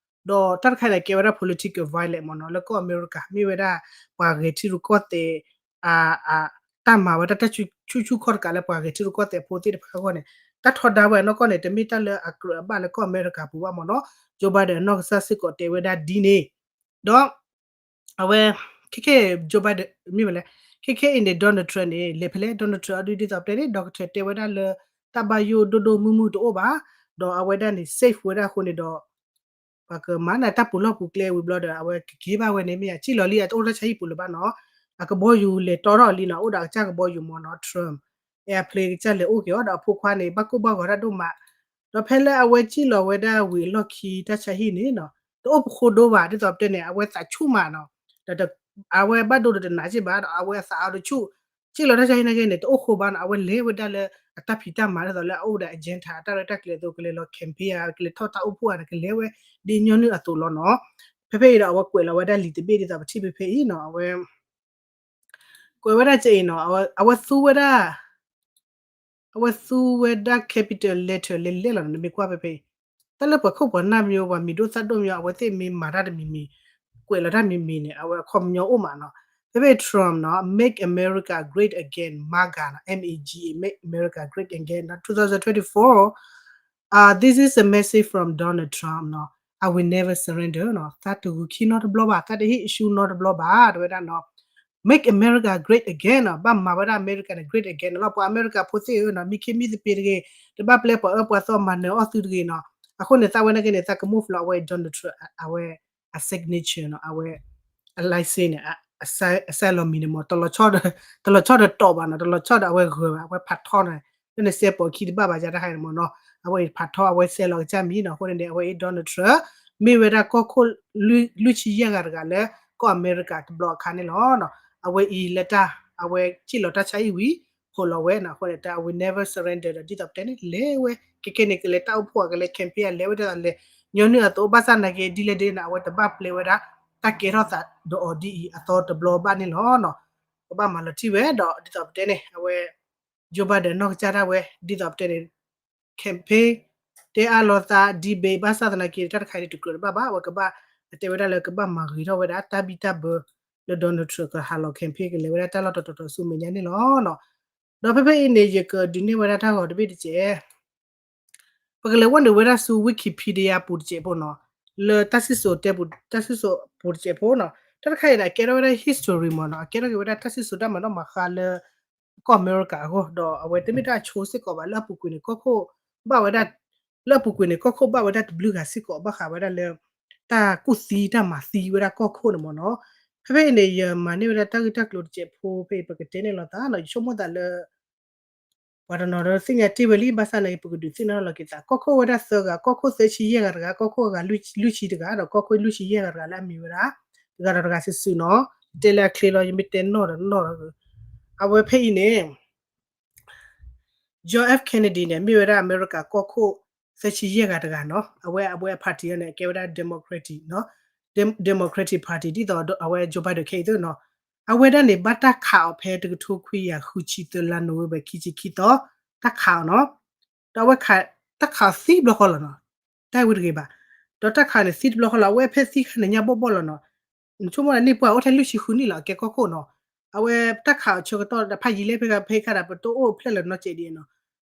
ဒီးတၢ်တခါအံၤန့ၣ် ကဲဝဲဒၣ် political violence မ့ၢ်နီၤ, လၢကီၢ်အမဲရကၤ မ့ၢ်ဝဲဒၣ် ပှၤဂဲၤထံရူၢ်ကီၢ်သဲး တၢ်မၤဝဲဒၣ်တၢ်ဆူၣ်ဆူၣ်ခီၣ်တကးလၢပှၤဂဲၤထံရူၢ်ကီၢ်သဲးဖိသ့ၣ်တဖၣ်အဂီၢ်န့ၣ် တၢ်ထီဒါဝဲအနီၢ်ကီၢ်န့ၣ် တမ့ၢ်တၢ်လၢအကြၢးအဘၣ်လၢကီၢ်အမဲရကၤပူၤဘၣ်မ့ၢ်နီၤ. Joe Biden အနီၢ်ကစၢ်စ့ၢ်ကီးတဲဝဲဒၣ်ဒ်န့ၣ်, ဒီး အဝဲ ခဲခဲ Joe Biden မ့ၢ်မလဲၣ်, ခဲခဲအံၤန့ၣ် Donald Trump န့ၣ် လဲၤဖဲလဲၣ်, Donald Trump အဒုးဒ်သိးပတဲန့ၣ် ဒီးကထၢၣ်တဲဝဲဒၣ်လၢ တၢ်ဘၣ်ယိၣ်ဒိၣ်ဒိၣ်မုၢ်မုၢ်တအိၣ်ဘၣ်, ဒီးအဝဲဒၣ်န့ၣ် safe ဝဲဒၣ်အဃိန့ၣ်ဒီး ပှၤကမၤန့ၢ်တၢ်ပူၤလီၢ်ပူၤကျဲဝံၤဘျီဒီး အဝဲကက့ၤဘၣ်ဝဲန့ၣ် မ့ၢ်ယၤ စံၣ်လီၤလံ အတအိၣ်တၢ်ဆါဟံၣ်ပူၤလၢၤဘၣ်နီၤ. အကဘီယူၤလဲၤတီထီၣ်လံနီၤ, အိၣ်ဒီးအကစၢ်ကဘီယူၤမ့ၢ်နီၤ Trump airplane ကစၢ်လဲၤအိၣ်က့ၤအီၤဒီးအဖိခွါန့ၣ် ဘၣ်ကိၢ်ဘၣ်ဂီၤတၢ်ဒိၣ်မး, ဒီးဖဲလၢအဝဲစံၣ်လီၤဝဲဒၣ်ဝံၤအလီၢ်ခံတၢ်ဆါဟံၣ်န့ၣ်နီၤ တအိၣ်ပဃိဒိဘၣ် ဒ်သိးပတဲန့ၣ် အဝဲသးဆူၣ်မးနီၤ, ဒီးအဝဲဘၣ်ဒိဒီးတနာ်စ့ၢ်ဘၣ်ဒီး အဝဲအသးအီၤတဆူၣ် စံၣ်လီၤတၢ်ဆါဟံၣ်နာ်က့န့ၣ် တအိၣ်ဃိဘၣ်နီၤ, အဝဲလဲၤဝဲဒၣ်လၢအတၢ်ဖံးတၢ်မၤဒ်သိးလၢအအိၣ်ဒီး agenda တၢ်ရဲၣ်တၢ်ကျဲၤအသိး ကလဲၤလီၤ campaign ဧါ ကလဲၤထီၣ်တၢ်အိၣ်ဖှိၣ်ဧါန့ၣ် ကလဲၤဝဲဒ်ညီနုၢ်အသိးလီၤနီၤ. ဖဲဖဲအံၤဒီး အဝဲကွဲးလီၤဝဲဒၣ်လံာ်တဘ့ၣ်ဒ်သိးပထံၣ်ဖဲဖဲအံၤနီၤ, အဝဲ ကွဲးဝဲဒၣ်ကဲအံၤနီၤ, အဝဲသူဝဲဒၣ် အဝဲသူဝဲဒၣ် capital letter လဲၤလဲၤလီၤနီၤ, နမ့ၢ်ကွၢ်ဖဲဖဲအံၤ တၢ်လၢပှၤခိၣ်ပှၤနၢ်မ့ၢ် ပှၤမံၤဒိၣ်သၣ်ဒိၣ်မ့ၢ် အဝဲသ့ၣ်မ့ၢ်မၤတၢ်တမံၤမံၤ ကွဲးလီၤတၢ်မံၤမံၤန့ၣ် အဝဲအခီပညီအိၣ်မးနီၤ. ဖဲဖဲ Trump နီၤ Make America Great Again MAGA နီၤ M A G A Make America Great Again နီၤ twenty twenty-four, uh, this is a message from Donald Trump နီၤ, I will never surrender နီၤ, သးတဂုၤခံနီတဘျီဘၣ်, သးတဟ့ၣ် issue နီတဘျီဘၣ် တဲဝဲဒၣ်နီၤ. Make America great again နီၤ, ဘၣ်မၤဝဲဒၣ်အမဲရကၤန့ၣ် great again နီၤလီၤ. ပှၤအမဲရကၤဖိသ့ၣ်ဧၢနီၤ, မံခ့မံသပ့ၤတဂ့ၤ, တဘၣ်ပျဲပှၤအၢပှၤသီမၤနၢၤအီၣ်သုတဂ့ၤနီၤ. အဃိန့ၣ် သးဝဲနာ်က့န့ၣ် သးက move လီၤ အဝဲ Donald Trump အဝဲ အ signature နီၤ, အဝဲ အ license န့ၣ် အ sign လီၤမံၤန့ၣ်မ့ၢ် တလီၤဆီဒီးတီးဘၣ်နီၤ, တလီၤဆီဒီးအဝဲဂၢၤဘၣ်, အဝဲဖးထီန့ၣ် လၢနစဲးပိာ်ခံတဘၣ်ဘၣ် ယါတၢ်ခါန့ၣ်မ့ၢ်နီၤ, အဝဲအံၤဖးထီ အဝဲစဲးလီၤကစၢ်မံၤနီၤ. အဃိန့ၣ်န့ၣ် အဝဲအံၤ Donald Trump မ့ၢ်ဝဲဒၣ်ကီၢ်ခိၣ်လွံၢ်ဆံယဲၢ်ဂၤတဂၤလၢ ကီၢ်အမဲရကၤတဘျီအခါန့ၣ်လီၤ. အဝဲအံၤလၢတၢ် အဝဲစံၣ်လီၤတၢ်ဆါဟံၣ်ဝံၤ ဖီၣ်လီၤဝဲနီၤ. အဃိန့ၣ် တၢ် I will never surrender ဒီး ဒ်သိးပတဲန့ၣ် လဲၤဝဲ ကဲကဲန့ၣ် ကလဲၤတၢ်အိၣ်ဖှိၣ် ကလဲၤ campaign လဲၤဝဲဒၣ်လဲၤ ညီနုၢ်အသိး ဘၣ်ဆၣ်နာ်က့ ဒ်လဲၣ်ဒ်န့ၣ် အဝဲတဘၣ်ပျဲဝဲဒၣ် တၢ်ကဲထီၣ်သးဒီးအီၤဒ်အံၤအသီတဘျီဘၣ်န့ၣ်လီၤ. ကဘၣ်မၤလီၤထံၣ်ဝဲဒီး ဒ်သိးပတဲန့ၣ် အဝဲ Joe Biden နီၢ်ကစၢ်ဒၣ်ဝဲ ဒ်သိးပတဲန့ၣ် campaign တဲအါလိာ်သး debate ဘၣ်ဆၣ်သနာ်က့ တၢ်တခါအံၤန့ၣ် တကြၢးတဘၣ်ဘၣ်. အဝဲကဘၣ် အတဲဝဲဒၣ်လၢကဘၣ်မၤဂ့ၤထီၣ်ဝဲဒၣ် တၢ်ဘံၣ်တၢ်ဘၢ လၢ Donald Trump ကဟးလီၤ campaign ကလဲၤဝဲဒၣ်တၢ်လီၢ်တတီၤတီၤဆူမဲာ်ညါန့ၣ်လီၤ. ဒီးဖဲဖဲအံၤန့ၣ် ယကဒုးနဲၣ်ဝဲဒၣ်တၢ်ဂီၤတဘ့ၣ်တစဲး ပကလဲၤဝဲနုာ်ဝဲဒၣ်ဆူ Wikipedia ပူၤတစဲးဖိနီၤ, လၢတၢ်စံၣ်စိၤတဲပူၤ တၢ်စံၣ်စိၤပူၤတစဲးဖိနီၤ, တၢ်တခါအံၤန့ၣ် အကဲထီၣ်ဝဲဒၣ် history မ့ၢ်နီၤ, အကဲထီၣ်က့ၤဝဲဒၣ်တၢ်စံၣ်စိၤတၢ်မၤနီၣ်မၤဃါလၢ ကီၢ်အမဲရကၤအဂီၢ်, ဒီးအဝဲတမ့ၢ်တၢ်အဆိစ့ၢ်ကီးဘၣ် လၢအပူၤကွံာ်န့ၣ် ကီၢ်ခိၣ် ဘၣ်ဝဲဒၣ် လၢအပူၤကွံာ်န့ၣ် ကီၢ်ခိၣ်ဘၣ်ဝဲဒၣ်တဘျုးဂၤစ့ၢ်ကီး ဘၣ်ဃးဝဲဒၣ်လၢ တၢ်ကူၣ်သံတၢ်မၤသံဝဲဒၣ်ကီၢ်ခိၣ်န့ၣ်မ့ၢ်နီၤ. ဖဲဖဲအံၤန့ၣ် ယမၤန့ၢ်ဝဲဒၣ်တၢ်ဂ့ၢ်တၢ်ကျိၤတစဲးဖိဖဲအံၤ ပကတဲန့ၣ်လိာ်သးနီၤ, ယဆိကမိၣ်သးလၢ ပှၤတနီၤဒီးသ့ၣ်ညါတ့ၢ်ဝဲလံ ဘၣ်ဆၣ်န့ၣ် ပကဒုးသ့ၣ်နီၣ်လီၤက့ၤသး ကီၢ်ခိၣ်ဝဲဒၣ်သၢဂၤ ကီၢ်ခိၣ်သၢဆံယဲၢ်ဂၤတဂၤ ကီၢ်ခိၣ်အဂၤလွံၢ်ဆံတဂၤ ဒီးကီၢ်ခိၣ်လွံၢ်ဆံယဲၢ်ဂၤတဂၤလၢအမံၤဝဲဒၣ် တဂၤဒီးတဂၤစုာ်စုာ်နီၤ တဲလၢအချ့လီၤ ယမ့ၢ်တဲနီၣ်ဒီးနီၣ်ဒီး အဝဲဖဲအံၤန့ၣ် John F Kennedy န့ၣ် မ့ၢ်ဝဲဒၣ်အမဲရကၤကီၢ်ခိၣ်သၢဆံယဲၢ်ဂၤတဂၤနီၤ အဝဲအဝဲအ party န့ၣ် အကဲဝဲဒၣ် Democratic နီၤ Dem- Democratic Party ဒ်သိးအဝဲ Joe Biden ခဲအံၤသ့ၣ်နီၤ အဝဲဒၣ်န့ၣ် ဘၣ်တၢ်ခးအီၤဖဲတကထိခွံကယၤဃုဆံသၢလါ November ခံဆံခံသီ တၢ်ခးအီၤနီၤ ဒီးအဝဲခး တၢ်ခးအီၤသံတဘျီဃီလီၤနီၤ တၢ်ဝဲတဂ့ၤဘၣ် ဒီးတၢ်ခးန့ၣ်သံတဘျီဃီလီၤ အဝဲဖဲသံခါန့ၣ်ညါဘီၣ်ဘီၣ်လီၤနီၤ နဆိကမိၣ်လၢန့ၢ်ပှၢ်အိၣ်ထဲလွံၢ်ဆံဃုနံၣ်လီၤ အကဲကီၢ်ခိၣ်နီၤ အဝဲတၢ်ခးအီၤဆၢကတီၢ်ဖးယံာ်လၢဖဲဖဲခါဒီး ပတအိၣ်ဖျဲၣ်လၢၤနီတစဲးဒ်နီၤ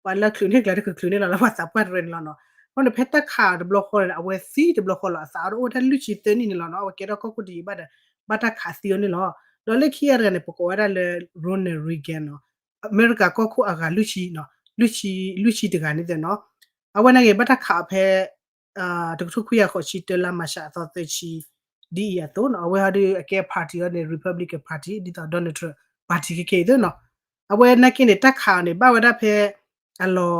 ပှၤလၢချုးန့ၢ်ကျါတချုးချုးန့ၢ်လီၤလၢပှၤသးပှၢ်တရၢန့ၣ်လီၤနီၤ အဃိန့ၣ်ဖဲတၢ်ခးအီၤတဘျီဃီန့ၣ် အဝဲသံတဘျီဃီလီၤ အသးအိၣ်တအိၣ်ထဲလွံၢ်ဆံသၢနံၣ်န့ၣ်လီၤနီၤ အဝဲကဲထီၣ်ကီၢ်ခိၣ်တယံာ်ဘၣ်ဒီး ဘၣ်တၢ်ခးသံအီၤန့ၣ်လီၤ ဒီးလၢခံဂၤတဂၤန့ၣ် ပကိးဝဲဒၣ်လၢ Ronald Reagan နီၤ အမဲရကၤကီၢ်ခိၣ်အဂၤလွံၢ်ဆံနီၤ လွံၢ်ဆံ လွံၢ်ဆံတဂၤန့ၣ်နီၤ အဝဲန့ၣ်ဂ့ၤ ဘၣ်တၢ်ခးအီၤဖဲ တကထိခွံကယၤဃိးဆံတၢလါ March အသီသၢဆံ ဒ်အံၤအသိးနီၤ အဝဲဟီဒုးအကဲ party အီၤန့ၣ် Republican Party ဒ်သိး Donald Trump party ခဲခဲအံၤသ့ၣ်နီၤ အဝဲနာ်က့န့ၣ် တၢ်ခးအီၤန့ၣ် ဘၣ်ဝဲဒၣ်ဖဲ အလီၤ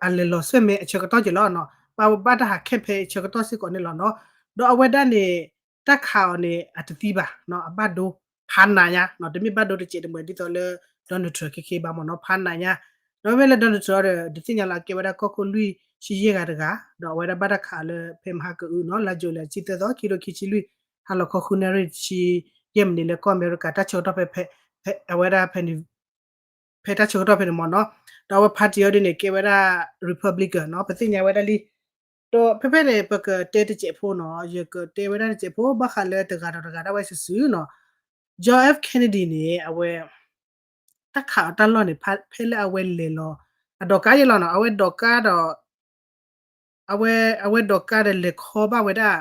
အလဲၤလီၤဆွဲၣ်မဲအဆၢကတီၢ်က့ၤလီၤနီၤ ဘၣ်ဘၣ်တၢ်ဟး campaign အဆၢကတီၢ်စ့ၢ်ကီးန့ၣ်လီၤနီၤ ဒီးအဝဲဒၣ်န့ၣ် တၢ်ခးအီၤန့ၣ် အတသံဘၣ်နီၤ အဘၣ်ဒိ ဖးနးညါနီၤ တမ့ၢ်ဘၣ်ဒိတစဲးတမှဲၤဒ်သိးလၢ Donald Trump ခဲခဲဘၣ်မ့ၢ်နီၤ ဖးနးညါ ဒီးမ့ၢ်လၢ Donald Trump ဒီး ဒုးသ့ၣ်ညါလီၤ အကဲဝဲဒၣ်ကီၢ်ခိၣ်လွံၢ်ဆံယဲၢ်ဂၤတဂၤ ဒီးအဝဲဒၣ်ဘၣ်တၢ်ခးလၢဖဲမဟါကအုနီၤ လါ July ဆံသၢသီ ခံကထိခံဆံလွံၢ် ဟါလီၤခီဃုနၣ်ရံၣ်တဆံယဲၢ်မံးနံးလၢကီၢ်အမဲရကၤ တၢ်ဆၢကတီၢ်ဖဲ ဖဲ အဝဲဒၣ်ဖဲ ဖဲတၢ်ဆၢကတီၢ်ဖဲန့ၣ်မ့ၢ်နီၤ ဒီးအဝဲ party အီၤဒ်န့ၣ် ကဲဝဲဒၣ် Republican နီၤ ပသ့ၣ်ညါဝဲဒၣ်လံ ဒီးဖဲဖဲန့ၣ် ပကတဲတစဲးဖိနီၤ ယကတဲဝဲဒၣ်တစဲးဖိ ဘၣ်ဃးလၢတဂၤဒီးတဂၤဒၣ်ဝဲစုာ်စုာ်နီၤ John F Kennedy န့ၣ် အဝဲ တၢ်ခးအီၤတၢ်လီၢ်န့ၣ် ဖဲလၢအဝဲလဲၤလီၤ အဒိးကါယဲလီၤနီၤ အဝဲဒိးကါဒီး အဝဲ အဝဲဒိးကါဒီးလဲၤခီဘၣ်ဝဲဒၣ်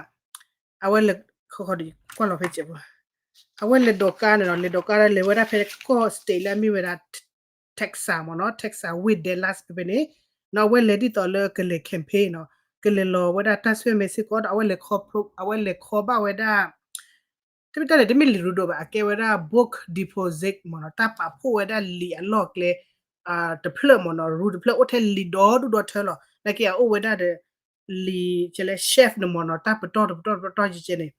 အဝဲလဲၤ ခီခီဒီး ကွၢ်လီၤဖဲစဲးဖိ အဝဲလဲၤဒိးကါန့ၣ်နီၤ လဲၤဒိးကါဒီးလဲၤဝဲဒၣ်ဖဲကီၢ် state လၢအမ့ၢ်ဝဲဒၣ် Texas မ့ၢ်နီၤ Texas ဝ့ၢ် Dallas ဖဲဖဲန့ၣ် နီၤ အဝဲလဲၤဒ်သိးလၢကလဲၤ campaign နီၤ ကလဲၤလီၤဝဲဒၣ်တၢ်ဆွဲၣ်မဲစ့ၢ်ကီးဒီး အဝဲလဲၤခီ အဝဲလဲၤခီဘၣ်ဝဲဒၣ် တမ့ၢ်တၢ်န့ၣ် တမ့ၢ်လံာ်ရူဒိၣ်ဘၣ် အကဲဝဲဒၣ် book deposit မ့ၢ်နီၤ တၢ်ပာ်ဖှိၣ်ဝဲဒၣ်လံာ်အလီၢ်အကျဲ တဖျၢၣ်မ့ၢ်နီၤ ရူတဖျၢၣ်အိၣ်ထဲလံာ်ဒီဒူၣ်ဒီထၢလီၤ နာ်က့အအိၣ်ဝဲဒၣ်ဒီး လံာ် ကဲလၢ safe န့ၣ်မ့ၢ်နီၤ တၢ်ပတီၢ်တပတီၢ်တပတီၢ်ကဲကဲန့ၣ်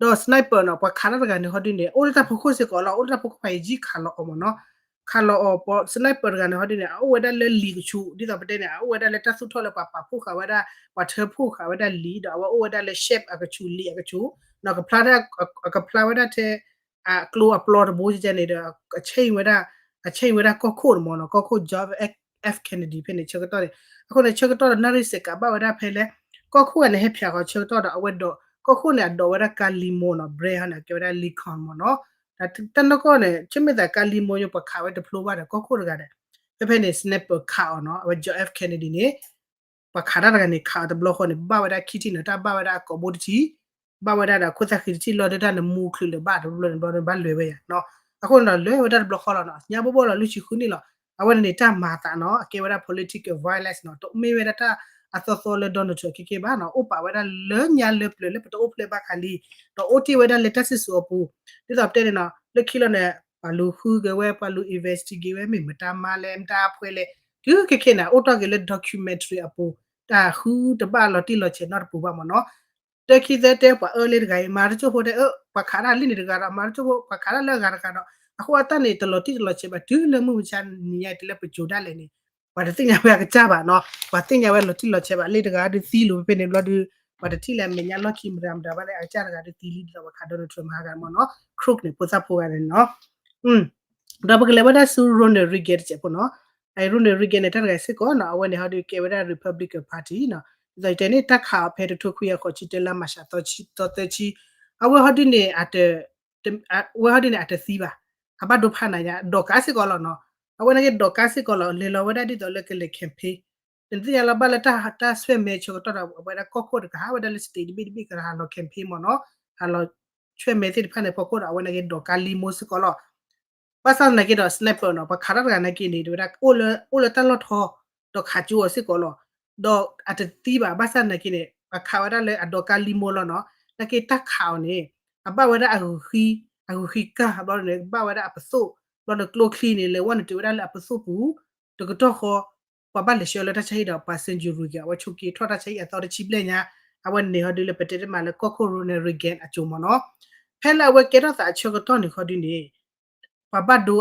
ဒီး sniper နီၤ ပှၤခးတၢ်တဂၤန့ၣ်ဟီဒ်န့ၣ် အိၣ်လၢတၢ်ဖီခိၣ်စ့ၢ်ကီးလီၤ အိၣ်လၢတၢ်ဖီခိၣ်ဖးယံာ်ကံခးလီၤအီၤမ့ၢ်နီၤ ခးလီၤအီၤ ပှၤ sniper တဂၤန့ၣ်ဟီဒ်န့ၣ် အအိၣ်ဝဲဒၣ်လၢလံာ်ကဆူး ဒ်သိးပတဲန့ၣ် အအိၣ်ဝဲဒၣ်လၢတၢ်သူၣ်ထီၣ်လၢပှၤပာ်ဖှိၣ်ဃာ်ဝဲဒၣ် ပှၤထၢဖှိၣ်ဃာ်ဝဲဒၣ်လံာ်ဒီး အဝဲအိၣ်ဝဲဒၣ်လၢ safe အကဆူး လံာ်အကဆူး နီၤ ကဖျါ အကဖျါဝဲဒၣ်ထဲ အကျိအပျီတဘိကဲန့ၣ်ဒီး အ change ဝဲဒၣ် အ change ဝဲဒၣ်ကီၢ်ခိၣ်န့ၣ်မ့ၢ်နီၤ ကီၢ်ခိၣ် John F Kennedy ဖဲန့ၣ်ဆၢကတီၢ်န့ၣ် အဃိန့ၣ် ဆၢကတီၢ်ဒီးနၣ်ရံၣ်စဲးကးဘၣ်ဝဲဒၣ်ဖဲလဲၣ် ကီၢ်ခိၣ်န့ၣ် ဟဲဖျိးဃီၤဆၢကတီၢ်ဒီး အဝဲဒိး ကီၢ်ခိၣ်န့ၣ် အဒိးဝဲဒၣ်ကါ limo နီၤ brand ဟီန့ၣ် အကဲဝဲဒၣ် Lincoln မ့ၢ်နီၤ တၢ်နီၢ်ကီၢ်န့ၣ် ဆၢမ့ၢ်သးကါ limo ညိ ပှၤခးဝဲတဖျိဘၣ်ဒီး ကီၢ်ခိၣ်တဂၤဒီး ဖဲဖဲန့ၣ် sniper ခးအီၤနီၤ အဝဲ John F Kennedy န့ၣ် ပှၤခးတၢ်တဂၤန့ၣ် ခးအီၤတဘျီဃီန့ၣ် ဘၣ်ဝဲဒၣ်ခံထံၣ်န့ၣ် တၢ်ဘၣ်ဝဲဒၣ်အကိာ်ဘိတထံၣ် ဘၣ်ဝဲဒၣ်ဒီးခိၣ်သၣ်ဃံတထံၣ်လီၤ ဒုးတၢ်န့ၣ် မူချုးလၢၤဘၣ်တဘျီန့ၣ် ဘျီန့ၣ်ဘၣ်လဲၤဝဲယါနီၤ အဃိန့ၣ်ဒီး လဲၤဝဲဒၣ်တဘျီဃီလီၤနီၤ ညါဘီၣ်ဘီၣ်လီၤ လွံၢ်ဆံဃုနံၣ်လီၤ အဝဲန့ၣ်န့ၣ် တၢ်မၤသးနီၤ အကဲဝဲဒၣ် political violence နီၤ တမ့ၢ်ဝဲဒၣ်တၢ်အသီသီလၢ Donald Trump ခဲကဲဘၣ်နီၤ အိၣ်ပာ်ဝဲဒၣ်လၢညါလၢပျၢၤလၢပတအိၣ်ဖျဲၣ်ဘၣ်ခါလံ ဒီးအိၣ်တ့ၢ်ဝဲဒၣ်လၢတၢ်စံၣ်စိၤအပူၤ ဒ်သိးပတဲန့ၣ်နီၤ လၢခံလီၤန့ၣ် ပှၤလူၤဃုက့ၤဝဲ ပှၤလူၤ investigate က့ၤဝဲ မ့ၢ်မတၤမၤလဲၣ် မတၤအဖှဲလဲၣ် တုၤခဲခဲန့ၣ် အိၣ်တ့ၢ်က့ၤလၢ documentary အပူၤ တၢ်ဃုတဘၣ်လီၤတံၢ်လီၤဆဲးနီတပူၤဘၣ်မ့ၢ်နီၤ တၢ်ခံသၢတဲပှၤအၢလၢတဂၤအံၤ မၤတကၠိၢ်ဖိတဲ အၢ ပှၤခးတၢ်လံန့ၣ်တဂၤဒီး မၤတကၠိၢ်ဖိ ပှၤခးတၢ်လၢအဂၤတဂၤဒီး အဃိအတၢ်န့ၣ် တလီၤတံၢ်တလီၤဆဲးဘၣ် တုၤလၢမုၢ်မဆါနံၤညါအံၤ တုၤလၢပစိၤဒၣ်လဲာ်န့ၣ် ပှၤတသ့ၣ်ညါဝဲအကစၢ်ဘၣ်နီၤ ပှၤသ့ၣ်ညါဝဲလီၤတံၢ်လီၤဆဲးဘၣ် လၢတဂၤဒုးသံလီၤဖဲန့ၣ်ဘျီဒုး ပှၤတထံၣ်လၢအမဲာ်ညါလီၢ်ခံမတၤမတၤဘၣ်လၢအကစၢ်တဂၤဒုးသံလံ ဒ်သိးပှၤခး Donald Trump မဟါဂၤမ့ၢ်နီၤ Crook န့ၣ် ဖိသၣ်ဖိဂၤန့ၣ်နီၤ ဒီးပကလဲၤဝဲဒၣ်ဆူ Ronald Reagan တစဲးဖိနီၤ Ronald Reagan န့ၣ် တၢ်တဂၤစ့ၢ်ကီးနီၤ အဝဲန့ၣ်ဟီဒုးကဲဝဲဒၣ် Republican Party နီၤ ဒ်သိးယတဲန့ၣ် တၢ်ခးအီၤဖဲတကထိခွံကယၤဃိးဆံတၢလါ March အသီသၢဆံ အဝဲဟီဒုးန့ၣ် အဝဲဟီဒုးန့ၣ် အတသံဘၣ် အဘၣ်ဒိဖးနးညါ ဒိးကါစ့ၢ်ကီးလီၤနီၤ အဝဲန့ၣ်က့ၤဒိးကါစ့ၢ်ကီးလီၤ လဲၤလီၤဝဲဒၣ်ဒ်သိးလၢကလဲၤ campaign နသ့ၣ်ညါလီၤဘၣ်လၢတၢ် တၢ်ဆွဲၣ်မဲဆၢကတီၢ်ဒီး အဝဲဒၣ်ကီၢ်ခိၣ်တကဟးဝဲဒၣ်လၢ state တဘ့ၣ်တဘ့ၣ်ကဟးလီၤ campaign မ့ၢ်နီၤ ဟးလီၤဆွဲၣ်မဲသ့ၣ်တဖၣ်န့ၣ် ဖီခိၣ်ဒီး အဝဲန့ၣ်က့ၤဒိးကါ limo စ့ၢ်ကီးလီၤ ဘၣ်ဆၣ်သနာ်က့ဒီး sniper နီၤ ပှၤခးတၢ်တဂၤနာ်က့န့ၣ် တဝဲဒၣ် အိၣ်လၢတၢ်လီၢ်ထီ ဒီးခးကၠိအီၤစ့ၢ်ကီးလီၤ ဒီးအတသံဘၣ် ဘၣ်ဆၣ်သနာ်က့န့ၣ် ပှၤခးဝဲဒၣ်လၢအဒိးကါ limo လီၤနီၤ နာ်က့တၢ်ခးအီၤန့ၣ် အဘၣ်ဝဲဒၣ်အဂုာ်ဃံ အဂုာ်ဃံကၢ် ဘျီန့ၣ် ဘၣ်ဝဲဒၣ်အပသိၣ် ဘျီန့ၣ်ကျိချံန့ၣ် လဲၤဝဲန့ၣ်တုၤဝဲဒၣ်လၢအပသိၣ်ပူၤ တကတီၢ်ဃီ ပှၤဘၣ်လဲၤဆှၢလၢတၢ်ဆါဟံၣ်ဒီး ပှၤ Sung Kyaw Rui က့ၤ အဝဲဆိးက့ထီၣ်တၢ်ဆါဟံၣ်အသီတဆံဘျဲၣ်ညါ, အဝဲန့ၣ်ဟီဒုးလၢပတဲတ့ၢ်မးလၢကီၢ်ခိၣ် Ronald Reagan အစိၤမ့ၢ်နီၤ. ဖဲလၢအဝဲကဲထီၣ်သးအဆၢကတီၢ်န့ၣ်ဃီဒုးန့ၣ် ပှၤဘၣ်ဒိ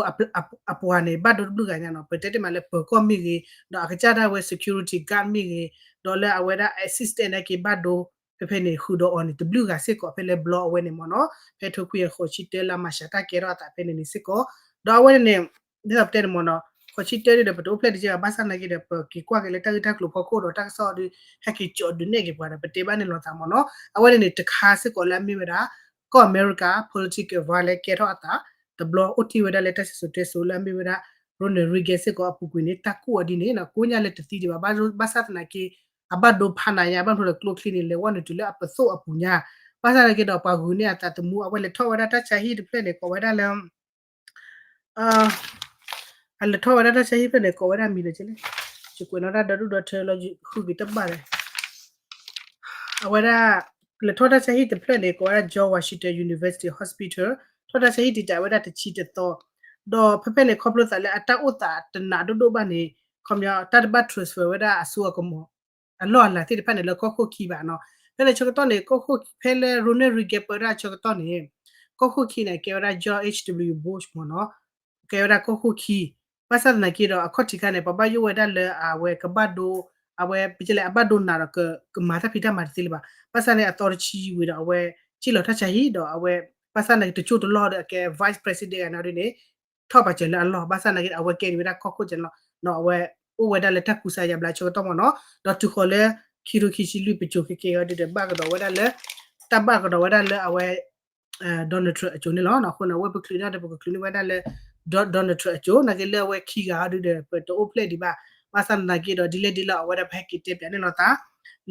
အပှၤန့ၣ် ဘၣ်ဒိတဘျုးဂၤညါနီၤ, ပတဲတ့ၢ်မးလၢပၢၤကီၢ်မ့ၢ်ဂ့ၤ, ဒီးအကစၢ်ဒၣ်ဝဲ security guard မ့ၢ်ဂ့ၤ, ဒီးလၢအဝဲဒၣ် assistant န့ၣ်က့ၤဘၣ်ဒိ ဖဲဖဲန့ၣ် ဃုာ်ဒီးအီၤန့ၣ် တဘျုးဂၤစ့ၢ်ကီး ဖဲလၢဘျီအဝဲန့ၣ်မ့ၢ်နီၤ, ဖဲထိခွံကယၤဃိးဆံတၢလါမၤရှးတၢ်ကဲထီၣ်အသးဖဲန့ၣ်န့ၣ်စ့ၢ်ကီး, ဒီးအဝဲန့ၣ်န့ၣ် ဒ်သိးပတဲန့ၣ်မ့ၢ်နီၤ, ဃိးဆံတၢဒုးဒီး ပတအိၣ်ဖျဲၣ်တကဲဘၣ်, ဘၣ်ဆၣ်သနာ်က့ဒီး ပက့ၤကွၢ်က့ၤလၢတၢ်ဂ့ၢ်တၢ်ကျိၤဖီခိၣ်ဒီးတၢ်ကစီၣ်ဒုး ဟဲက့ၤကၠီဒုးနဲၣ်က့ၤပှၤဒီး ပတဲဘၣ်န့ၣ်လိာ်သးမ့ၢ်နီၤ, အဝဲန့ၣ်န့ၣ် တခါစ့ၢ်ကီးလၢအမ့ၢ်ဝဲဒၣ် ကီၢ်အမဲရကၤ political violence ကဲထီၣ်အသး တဘျီအိၣ်တ့ၢ်ဝဲဒၣ်လၢတၢ်စံၣ်စိၤတဲစိၤလၢအမ့ၢ်ဝဲဒၣ် Ronald Reagan စ့ၢ်ကီးအပူၤကွံာ်န့ၣ် တၢ်ကိၢ်အီၤဒ်န့ၣ်နီၤ, ကိးညါလၢတသံဒံးဘၣ်, ဘၣ်ဆၣ်သနာ်က့ အဘၣ်ဒိဖးနးညါ ဘၣ်မနုၤလၢကျိချံန့ၣ် လဲၤဝဲနုာ်တုၤလၢအပသိၣ်အပူၤညါ, ဘၣ်ဆၣ်သနာ်က့ဒီး ပှၤဂုာ်န့ၢ်အသးသမူ အဝဲလဲၤထီၣ်ဝဲဒၣ်တၢ်ဆါဟံၣ်တဖျၢၣ်န့ၣ် ကိးဝဲဒၣ်လၢ အလဲၤထီၣ်ဝဲဒၣ်တၢ်ဆါဟံၣ်ဖျၢၣ်န့ၣ် ကိးဝဲဒၣ်မံၤလၢလဲၣ်, ယကွဲးနီၣ်တၢ်ဒီဒူၣ်ဒီထၢလီၤ ယဃုက့ၤတဘၣ်လဲၣ်, အဝဲဒၣ် လဲၤထီၣ်တၢ်ဆါဟံၣ်တဖျၢၣ်န့ၣ် ကိးဝဲဒၣ် George Washington University Hospital, ထီၣ်တၢ်ဆါဟံၣ်တံာ်တာ်ဝဲဒၣ်တဆံတသီ, ဒီးဖဲဖဲန့ၣ် ခီဖျိသးလၢအတၢ်အိၣ်သးတနးဒိၣ်ဒိၣ်ဘၣ်န့ၣ် ခီပညီ တၢ်တဘၣ် transfer ဝဲဒၣ်အစိအကမီၤ အလီၢ်အလၤသ့ၣ်တဖၣ်န့ၣ် လၢကီၢ်ခိၣ်ခံဘၣ်နီၤ, ဖဲန့ၣ်ဆၢကတီၢ်န့ၣ် ကီၢ်ခိၣ်ဖဲလၢ Ronald Reagan ပၢတၢ်ဆၢကတီၢ်န့ၣ် ကီၢ်ခိၣ်ခံန့ၣ် ကဲဝဲဒၣ် George H W Bush မ့ၢ်နီၤ, ကဲဝဲဒၣ်ကီၢ်ခိၣ်ခံ, ဘၣ်ဆၣ်သနာ်က့ဒီး အခီၣ်ထံးခါန့ၣ် ပှၤဘၣ်ယိၣ်ဝဲဒၣ်လၢအဝဲကဘၣ်ဒိ, အဝဲ ပကလဲၣ် အဘၣ်ဒိနးဒီး ကမၤတၢ်ဖံးတၢ်မၤတသ့လၢၤဘၣ်, ဘၣ်ဆၣ်န့ၣ် အသီတဆံဝံၤဒီး အဝဲ စံၣ်လီၤတၢ်ဆါဟံၣ်ဒီး အဝဲ ဘၣ်ဆၣ်သနာ်က့တကၠိတလီၢ်ဒီး အကဲ vice president အဂၤန့ၣ်ဒ်န့ၣ် ထီၣ်ပာ်စၢၤလၢအလီၢ်, ဘၣ်ဆၣ်သနာ်က့ဒီး အဝဲကဲန့ၢ်ဝဲဒၣ်ကီၢ်ခိၣ်ကဲန့ၣ်လီၤ, ဒီးအဝဲ အိၣ်ဝဲဒၣ်လၢတၢ်ကူစါယါဘျါဆၢကတီၢ်မ့ၢ်နီၤ, ဒီးတုၤဃီၤလၢ ခံထိခံဆံလွံၢ် ပစိၤခဲကဲအံၤဒုးဒီး ဘၣ်ကဒီးဝဲဒၣ်လၢ တၢ်ဘၣ်ကဒီးဝဲဒၣ်လၢအဝဲ Donald Trump အစိၤန့ၣ်လီၤ. အဃိန့ၣ် အဝဲပချုးန့ၢ်ဒီး ပကချုးန့ၢ်ဝဲဒၣ်လၢ Donald Trump အစိၤ, သနာ်က့လၢအဝဲခံဂၤအံၤဒုးဒီး ပတအိၣ်ဖျဲၣ်ဒံးဘၣ်, ဘၣ်ဆၣ်သနာ်က့ဒီး ဒ်လဲၣ်ဒ်လဲၣ်အဝဲဒၣ် ပဟဲက့ၤတဲပၠးန့ၢ်လိာ်သး